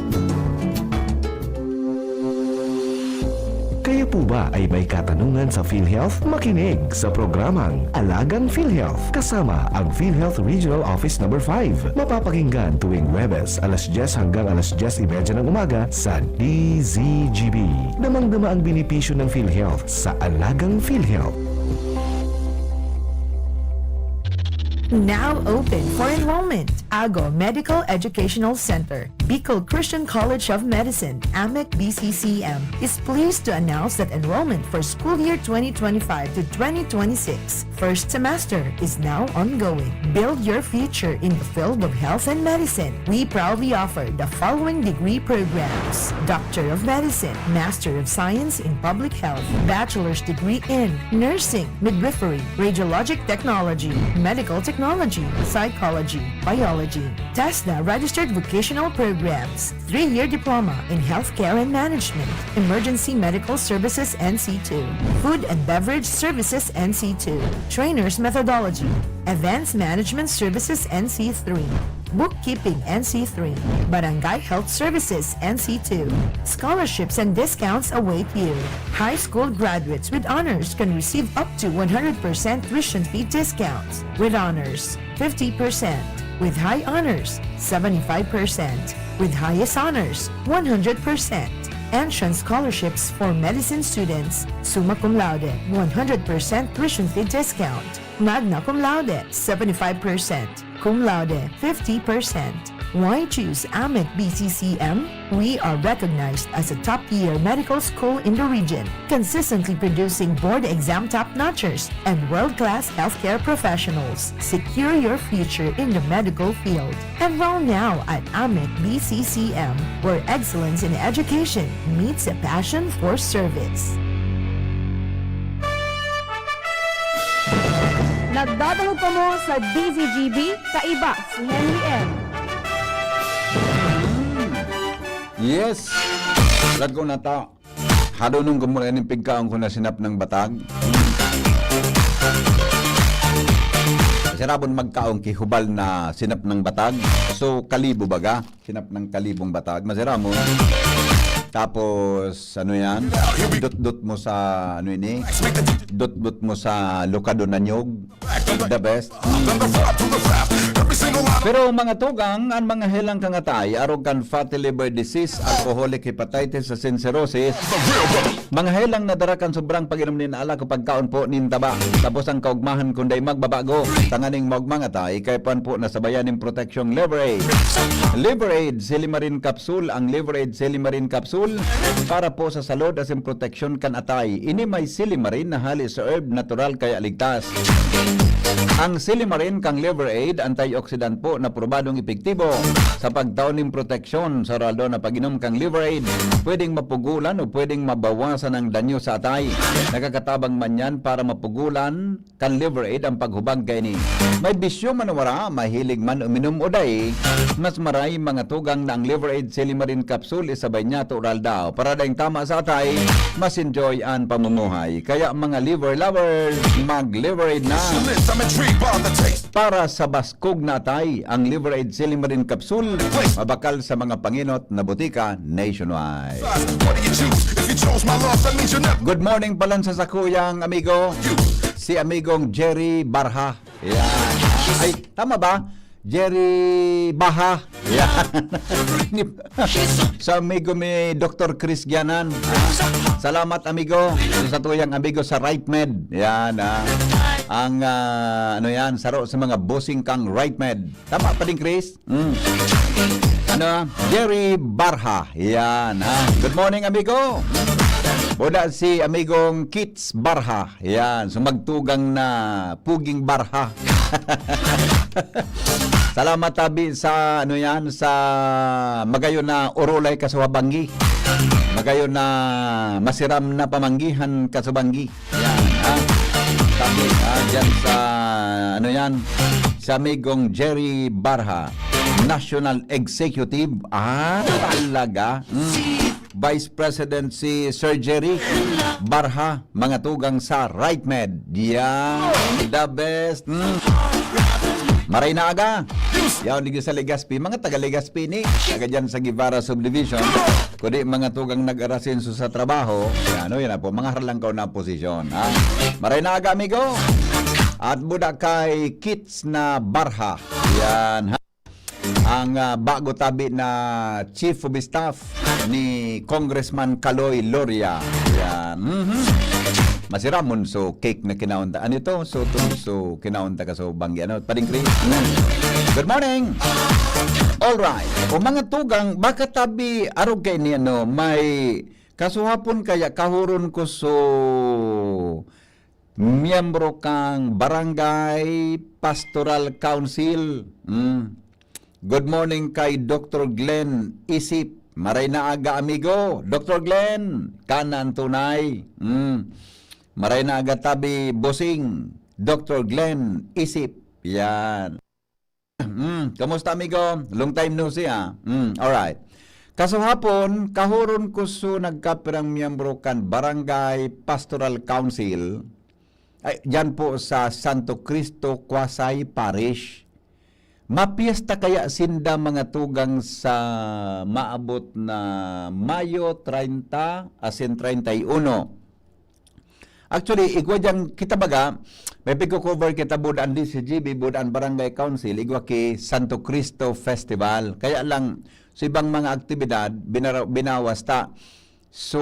Kayo Po ba ay may katanungan sa PhilHealth? Makinig sa programang Alagang PhilHealth kasama ang PhilHealth Regional Office Number five. Mapapakinggan tuwing Huwebes, alas dyes hanggang alas dyes y media ng umaga sa D Z G B. Damang-dama ang benepisyo ng PhilHealth sa Alagang PhilHealth. Now open for enrollment. Ago Medical Educational Center, Bicol Christian College of Medicine, AMEC B C C M, is pleased to announce that enrollment for school year twenty twenty-five to twenty twenty-six first semester is now ongoing. Build your future in the field of health and medicine. We proudly offer the following degree programs: Doctor of Medicine, Master of Science in Public Health, Bachelor's degree in Nursing, Midwifery, Radiologic Technology, Medical Technology, Psychology, Biology. TESDA registered vocational programs, three-year diploma in healthcare and management, emergency medical services N C two, food and beverage services N C two, trainers methodology, events management services N C three, bookkeeping N C three, barangay health services N C two. Scholarships and discounts await you. High school graduates with honors can receive up to one hundred percent tuition fee discounts with honors, fifty percent, with high honors, seventy-five percent, with highest honors, one hundred percent. Entrance scholarships for medicine students, summa cum laude, one hundred percent tuition fee discount, magna cum laude, seventy-five percent, cum laude, fifty percent. Why choose AMEC B C C M? We are recognized as a top-tier medical school in the region, consistently producing board exam top-notchers and world-class healthcare professionals. Secure your future in the medical field. Enroll now at AMEC B C C M, where excellence in education meets a passion for service. Nagdadangog kamo sa D Z G B, kaiba si Henry M. Yes! Lago na ta. Hadunong ko muna ning pigkaon ko na sinapnang batag. Sirabon magkaon ki hubal na sinapnang batag. So, kalibo baga. Sinapnang kalibong batag. Masiramon. Tapos, ano yan? Dot-dot mo sa, ano ini? Dot-dot mo sa lukado na nyog. The best. Pero mga tugang, an mga helang kan atay, arog kan fatty liver disease, alcoholic hepatitis asin cirrhosis, mga helang na dara kan sobrang pag-inom nin alak o pagkaon po nin taba. Tapos an kaogmahan kun dai magbabago, tanganing maogma an atay, kaipuhan po na sabayan nin proteksyong Liver Aid. Liver Aid, Silimarin Capsule. Ang Liver Aid Silimarin Capsule para po sa salud asin proteksyon kan atay. Ini may silimarin na hali sa herb, natural kaya ligtas. Ang silimarin kan Liver Aid, antioxidant po na probadong epektibo sa pagtao nin proteksyon. Sa oral daw na pag-inom kan Liver Aid, pwedeng mapugulan o pwedeng mabawasan ang danyo sa atay. Nakakatabang man yan para mapugulan kan Liver Aid ang paghubag kaini. May bisyo man o wara, mahilig man uminom o dai, mas maray mga tugang na ang Liver Aid Silimarin Capsule isabay niya to oral daw. Para daing tama sa atay, mas enjoy an pamumuhay. Kaya mga liver lovers, mag-Liver Aid na! Para sa baskog na atay, ang Liver Aid Silimarin Capsule, mabakal sa mga pangenot na botika nationwide. Good morning palan sa sakuyang amigo, si amigong Jerry Barha. Yan. Ay, tama ba? Jerry Baha. Yan. Sa amigo mi Doktor Chris Gianan. Salamat, amigo. Sa tuyang amigo sa RightMed. Yan, ah. Ang, ah, ano yan, saro sa mga bossing kang RightMed. Tama pa din, Chris? Mm. Ano? Jerry Barha. Yan, ha? Good morning, amigo. Boda si amigong Kits Barha. Yan. So, magtugang na puging barha. Salamat tabi sa, ano yan, sa magayon na orolay kasuhabanggi. Magayon na masiram na pamanggihan kasubanggi. Yan, ha? Tabi, ha? Diyan sa, ano yan, sa amigong Jerry Barha, National Executive. Ah, talaga? Mm. Vice President si Sir Jerry Barha, mga tugang sa RightMed. Yan, the best. Mm. Maray na aga. Yaon digdi sa Legazpi, mga taga Legazpi ni, taga dyan sa Guevara Subdivision. Kundi mga tugang nag-arasenso sa trabaho, yan, ano, yan na po, mga harlangkaw na posisyon, ha? Maray na aga, amigo. At buda kay Kits na Barha. Yan, ha? Ang ah, bago tabi na Chief of Staff ni Congressman Kaloy Loria. Yan. Mhm. Masiramon so cake na kinaon ta. Ano ito? So, ito, so kinaon ta ka so banggi. Ano? Pading Chris? Mm. Good morning! All right. O mga tugang, baka tabi arog kay ni ano, may kasuhapon kaya kahuron ko so miyembro kang Barangay Pastoral Council. Mm. Good morning kay Doctor Glenn Isip. Maray na aga, amigo. Doctor Glenn, ka na an tunay. Mm. Maray na aga tabi, bossing. Doctor Glenn Isip. Yan. Mm, kamusta, amigo? Long time no see, ah. Mm, alright. Kasuhapon, kahuron ko so nagkapirang miyembro kan Barangay Pastoral Council, ay, dyan po sa Santo Cristo Quasi Parish. Mapiesta kaya sinda, mga tugang, sa maabot na Mayo treinta asin treinta y uno? Actually, igwa dyan kita baga, may pigko-cover kita, budaan D C G B, budaan Barangay Council, igwa ki Santo Cristo Festival. Kaya lang, sa ibang mga aktibidad, binara-, binawas ta. So,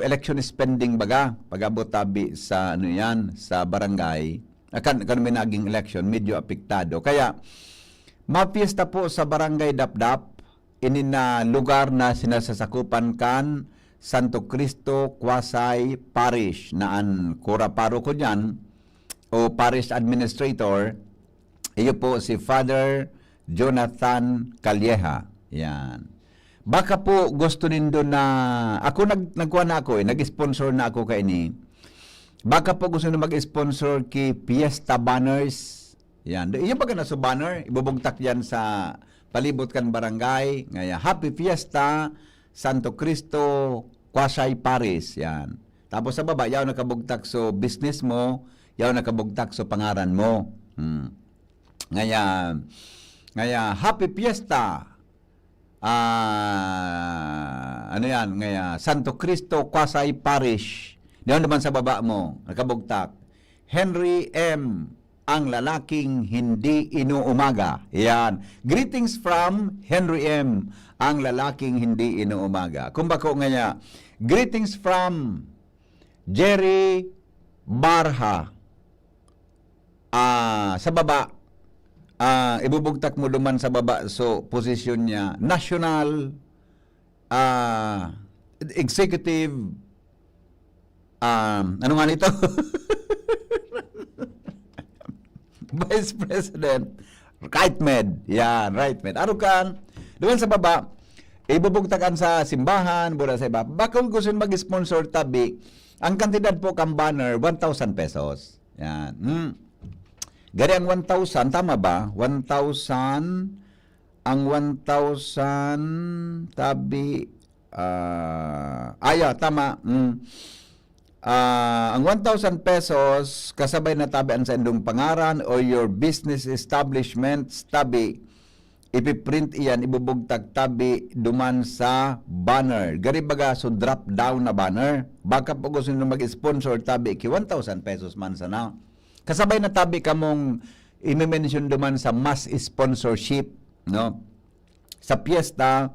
election is pending baga, pag-abot tabi sa, ano yan, sa barangay. Ah, kan, kan may naging election, medyo apektado. Kaya, mapiesta po sa Barangay Dapdap, ini na lugar na sinasasakupan kan Santo Cristo Quasi Parish, na an kura paroko diyan o parish administrator, iyo po si Father Jonathan Calleja. Yan. Baka po gusto nindo na, ako nag-, nagkuha na ako eh, nag-sponsor na ako kaini. Baka po gusto nindo mag-sponsor ki Fiesta Banners. Yan. Iyo baga na so banner, ibubugtak yan sa palibot kan barangay. Ngaya, Happy Fiesta, Santo Cristo, Quasi Paris. Yan. Tapos sa baba, yaw nakabugtak so business mo, yaw nakabugtak so pangaran mo. Hmm. Ngaya, ngaya, Happy Fiesta, ah, ano yan, ngaya, Santo Cristo, Quasi Parish. Diyan naman sa baba mo, nakabugtak. Henry M, ang lalaking hindi inuumaga. Yan. Greetings from Henry M, ang lalaking hindi inuumaga. Kung bako ngaya, greetings from Jerry Barha. Ah, sa baba, ah, ibubugtak mo duman sa baba, so, posisyon niya, national, ah, executive, ah, ano nga nito? Vice President, right med. Yan, right med. Arukan, duman sa baba, ibubugtakan sa simbahan, bura sa iba. Baka kung gusto mag-sponsor tabi, ang kantidad po kang banner, one thousand pesos. Yan. Hmm. Gari ang one thousand, tama ba? One thousand, ang one thousand, tabi, ah, ah, yeah, tama. Mm. Ah, ang one thousand pesos, kasabay na tabi an saindong pangaran o your business establishment, tabi, ipiprint iyan, ibubugtak tabi duman sa banner. Gari baga, so drop down na banner. Baka po gusto nyo mag-sponsor tabi, ki one thousand pesos man sana. Kasabay na tabi kamong i-mention duman sa mass sponsorship, no? Sa piyesta,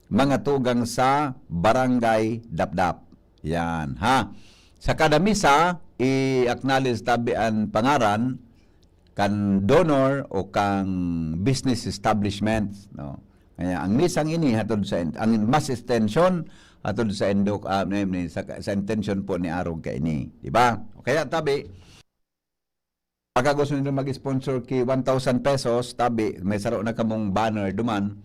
mga tugang sa Barangay Dapdap. Yan, ha? Sa kada misa, i-acknowledge tabi an pangaran kan donor o kang business establishment, no? Kaya ang misang ini hatod sa in-, ang mass extension hatod sa indok, ah, ni, ni, sa, sa intention po ni arog kaini, di ba? O kaya tabi, pagka gusto nindo mag-sponsor ki one thousand pesos, tabi, may saro na kamong banner duman,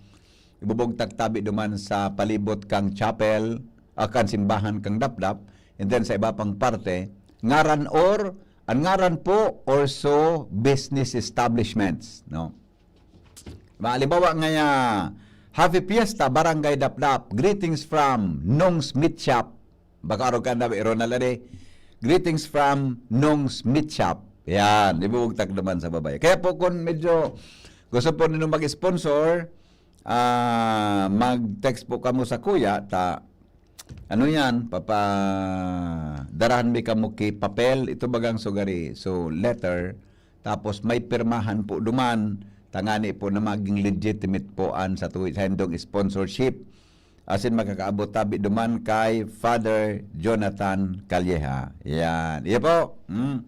ibubugtak tabi duman sa palibot kang chapel, ah, kan simbahan kang Dapdap, and then sa iba pang parte, ngaran or, ang ngaran po, or so business establishments, no? Halimbawa ngaya, Happy Fiesta, Barangay Dapdap. Greetings from Nong's Meat Shop. Baka arog ka na, Ronald, ade. Greetings from Nong's Meat Shop. Yan, ibubugtak naman sa babae. Kaya po, kung medyo gusto po ninyo mag-sponsor, ah, mag-text po kamo sa kuya, ta, ano yan, papa, darahan mi kamo ki papel, ito bagang sugari. So, letter, tapos may pirmahan po duman, tangani po na maging legitimate po an sa tuwi, sa indong sponsorship. Asin makakaabot tabi duman kay Father Jonathan Calleja. Yan. Iya po. Hmm.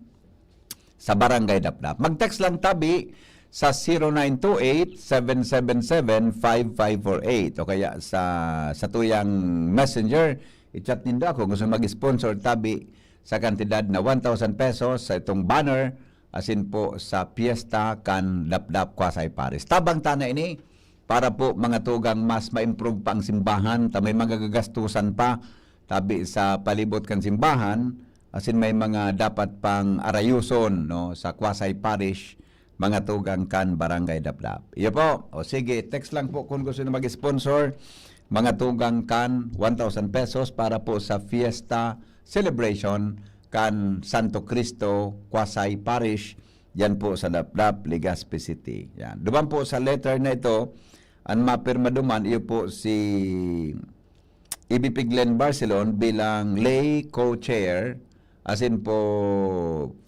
Sa Barangay Dapdap. Mag-text lang tabi sa zero nine two eight, seven seven seven, five five four eight o kaya sa, sa tuyang messenger, i-chat nindo ako. Gusto mag-sponsor tabi sa kantidad na one thousand pesos sa itong banner, asin po sa piyesta kan Dapdap Kwasay Paris. Tabang tana ini, para po mga tugang mas ma-improve pa ang simbahan, ta may mga gagastusan pa, tabi sa palibot kan simbahan, asin may mga dapat pang arayuson, no, sa Kwasay Parish, mga tugang kan Barangay Dapdap. Iyo po. O sige, text lang po kung gusto na mag-sponsor, mga tugang kan one thousand pesos para po sa fiesta celebration kan Santo Cristo, Kwasay Parish, yan po sa Dapdap, Legazpi City. Yan. Duman po sa letter na ito, ang mapirma duman, iyo po si E B P Glenn Barcelon bilang lay co-chair, asin po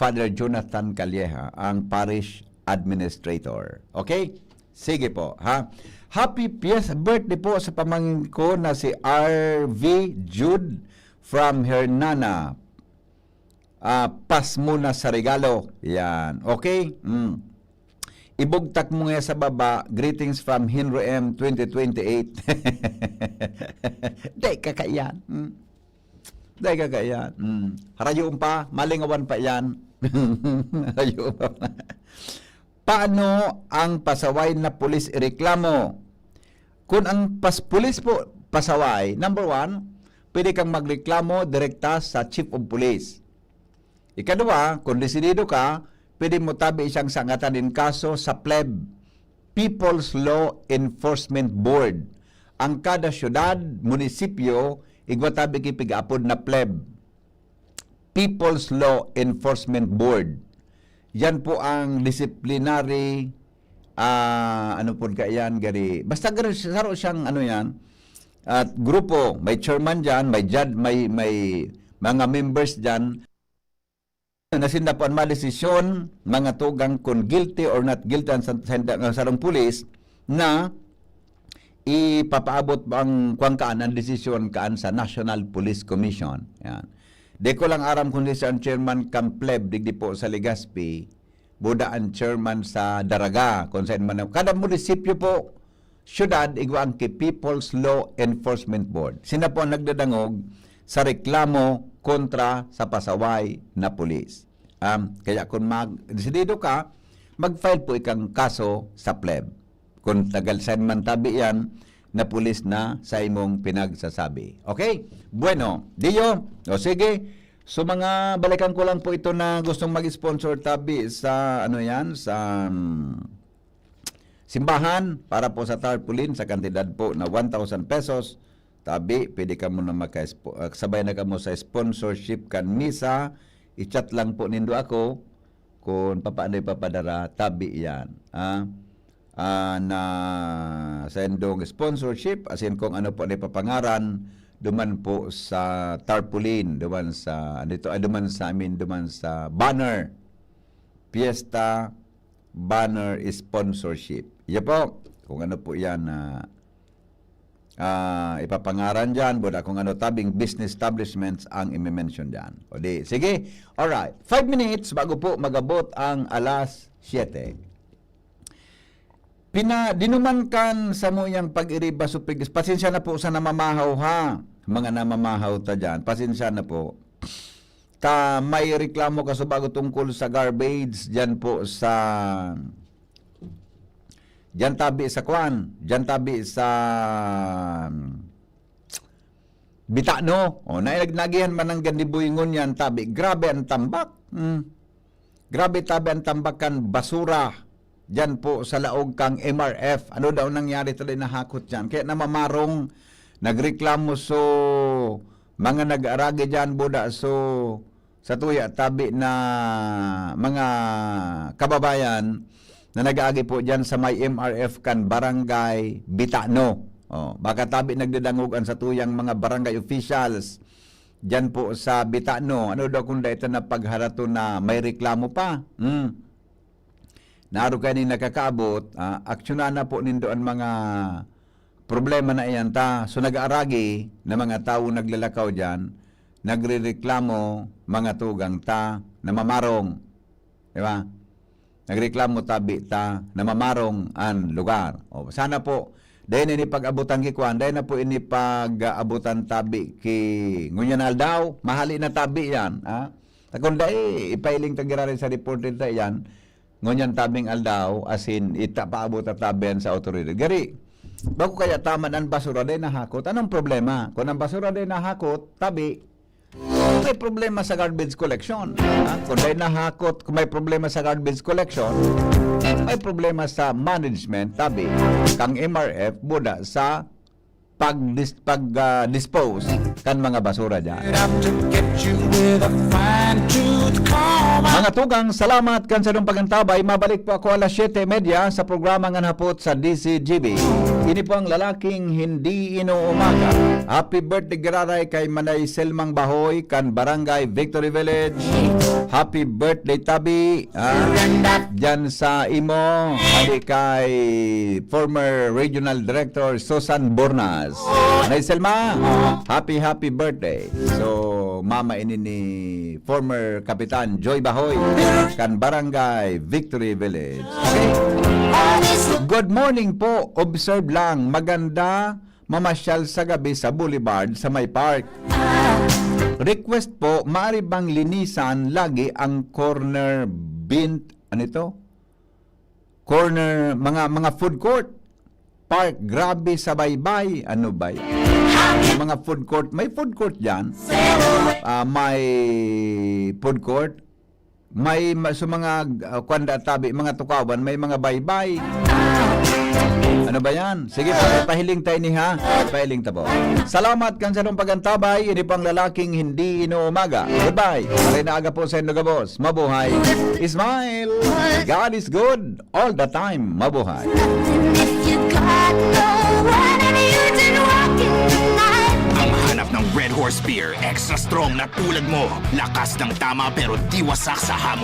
Father Jonathan Calleja, ang parish administrator. Okay? Sige po, ha? Happy pies-, birthday po sa pamangkin ko na si R V Jude from Hernana. Ah, pas muna sa regalo. Yan. Okay? Mm. Ibugtak mo nga sa baba, "Greetings from Henry M twenty twenty-eight." Dai ka kaiyan. Mm. Dai ka kaiyan. Mm. Harayoon pa, malingawan pa yan. Harayoon pa. Paano ang pasaway na pulis ireklamo? Kung ang pas-, pulis po, pasaway, number one, pwede kang magreklamo direkta sa Chief of Police. Ikadua, kung desidido ka, pwede mo tabi siyang sangatan nin kaso sa pleb, People's Law Enforcement Board. Ang kada syudad, munisipyo, igwa tabi ki pig-aapod na pleb, People's Law Enforcement Board. Yan po ang disciplinary, ah, ano po kaiyan, gari. Basta gari, saro siyang, ano yan, at grupo, may chairman dyan, may judge, may, may mga members dyan, na sinda po ang madesisyon, mga tugang, kung guilty or not guilty ang sa-, sa-, ang sarong pulis na ipapaabot ang, kwan kaan, ang desisyon kaan sa National Police Commission. Yan. Di ko lang aram kung si ang chairman kan pleb, digdi po sa Legazpi, buda ang chairman sa Daraga, kung saan man. Kada munisipyo po, syudad, igwa ang ki People's Law Enforcement Board. Sila po ang nagdadangog sa reklamo kontra sa pasaway na pulis. Um, kaya kung mag-, desidido ka, mag-file po ikang kaso sa pleb. Kung tagal saan man tabi yan na pulis na sa imong pinagsasabi. Okay? Bueno, Dio, o sige. So, mga balikan ko lang po ito na gustong mag-sponsor tabi sa, ano yan, sa, um, simbahan para po sa tarpaulin sa kantidad po na one thousand pesos. Tabi, pwede kamo na maka ah, sabay na kamo sa sponsorship kan misa. I-chat lang po nindo ako kung papaano ipapadara, tabi yan. Ah, ah, na sa indong sponsorship, as in kung ano po na ipapangaran, duman po sa tarpaulin, duman sa, ano ito, ah, duman sa, I mean, duman sa banner. Fiesta Banner Sponsorship. Iya po, kung ano po yan na, ah, ipapangaran dyan, buda kung ano tabing business establishments ang imi-mention dyan. O di, sige. Alright. Five minutes bago po magabot ang alas siyete. Pina-, dinuman kan samuyang pag-iriba supig. Pasensya na po sa namamahaw, ha. Mga namamahaw ta dyan. Pasensya na po. Ta may reklamo ka sa bago tungkol sa garbage dyan po sa, dyan tabi sa kwan, dyan tabi sa Bitano. O, na, nagihan man ang gandibuy ngunyan tabi. Grabe ang tambak. Hmm. Grabe tabi ang tambak kan basura. Diyan po sa laog kang M R F. Ano daw nangyari tuloy na hakot diyan? Kaya namamarong, nagreklamo so mga nag-aragi diyan, buda so satuya tabi na mga kababayan na nag-aagi po diyan sa may M R F kan Barangay Bitano. Oh, baka tabi nagdadangog an satuyang mga barangay officials diyan po sa Bitano. Ano daw kung dai ta na pagharaton na may reklamo pa? Hmm. Naaro kayo ning nakakaabot, ah, aksyonan na po nindo an mga problema na iyan ta. So, nag-aaragi na mga tawo naglalakaw diyan, nagrereklamo, mga tugang ta, namamarong. Di ba? Nagreklamo tabi ta, namamarong an lugar. O, sana po, dai na ini pag-abutan ki kwan, dai na po ini pag-abutan tabi ki ngunyan aldaw, mahali na tabi yan, ha? Ta kun dai, ipailing ta giraray sa reporter ta iyan, ngunyan tabing aldaw, asin ita paabot ta tabi yan sa awtoridad. Gari, bako kaya taman an basura dai nahakot. Anong problema? Kung ang basura dai nahakot, tabi, may problema sa garbage collection. Ha? Kung dai nahakot, kung may problema sa garbage collection, may problema sa management, tabi, kang M R F, buda sa pag-dis-, pag, ah, dispose kan mga basura dyan. I'd have to get you with a fine tooth comb. Mga tugang, salamat kan sarong pagantabay. Mabalik po ako alas siyete y media sa programa Ngan Hapot sa D C G B. Ini po ang lalaking hindi inuumaga. Happy birthday, giraray, kay Manay Selmang Bahoy, kan Barangay Victory Village. Happy birthday, tabi. Ah, dyan sa imo, hali kay former Regional Director Susan Bornas. Manay Selma, happy, happy birthday. So, mama ini ni former Kapitan Joy Bahoy, kan Barangay Victory Village. Okay? Good morning po. Observe lang. Maganda mamasyal sa gabi sa boulevard sa may park. Request po, maaari bang linisan lagi ang corner bint, ano ito? Corner, mga, mga food court, park, grabe sa baybay. Ano ba yan? Mga food court, may food court dyan. Ah, may food court, may ma-, sa mga, ah, kwan da tabi, mga tukawan, may mga baybay. Ano ba yan? Sige, pa-, pahiling tayo ni ha. Pahiling ta po. Salamat kan sarong pagantabay. Ini pang lalaking hindi inuumaga. Goodbye. Maray na aga po sa inyo gabos. Mabuhay. Smile. God is good all the time. Mabuhay. Nothing if you got no one and you didn't walk in the night. Ang hanap ng Red Horse Beer, extra strong na tulad mo. Lakas ng tama pero di wasak sa hamon.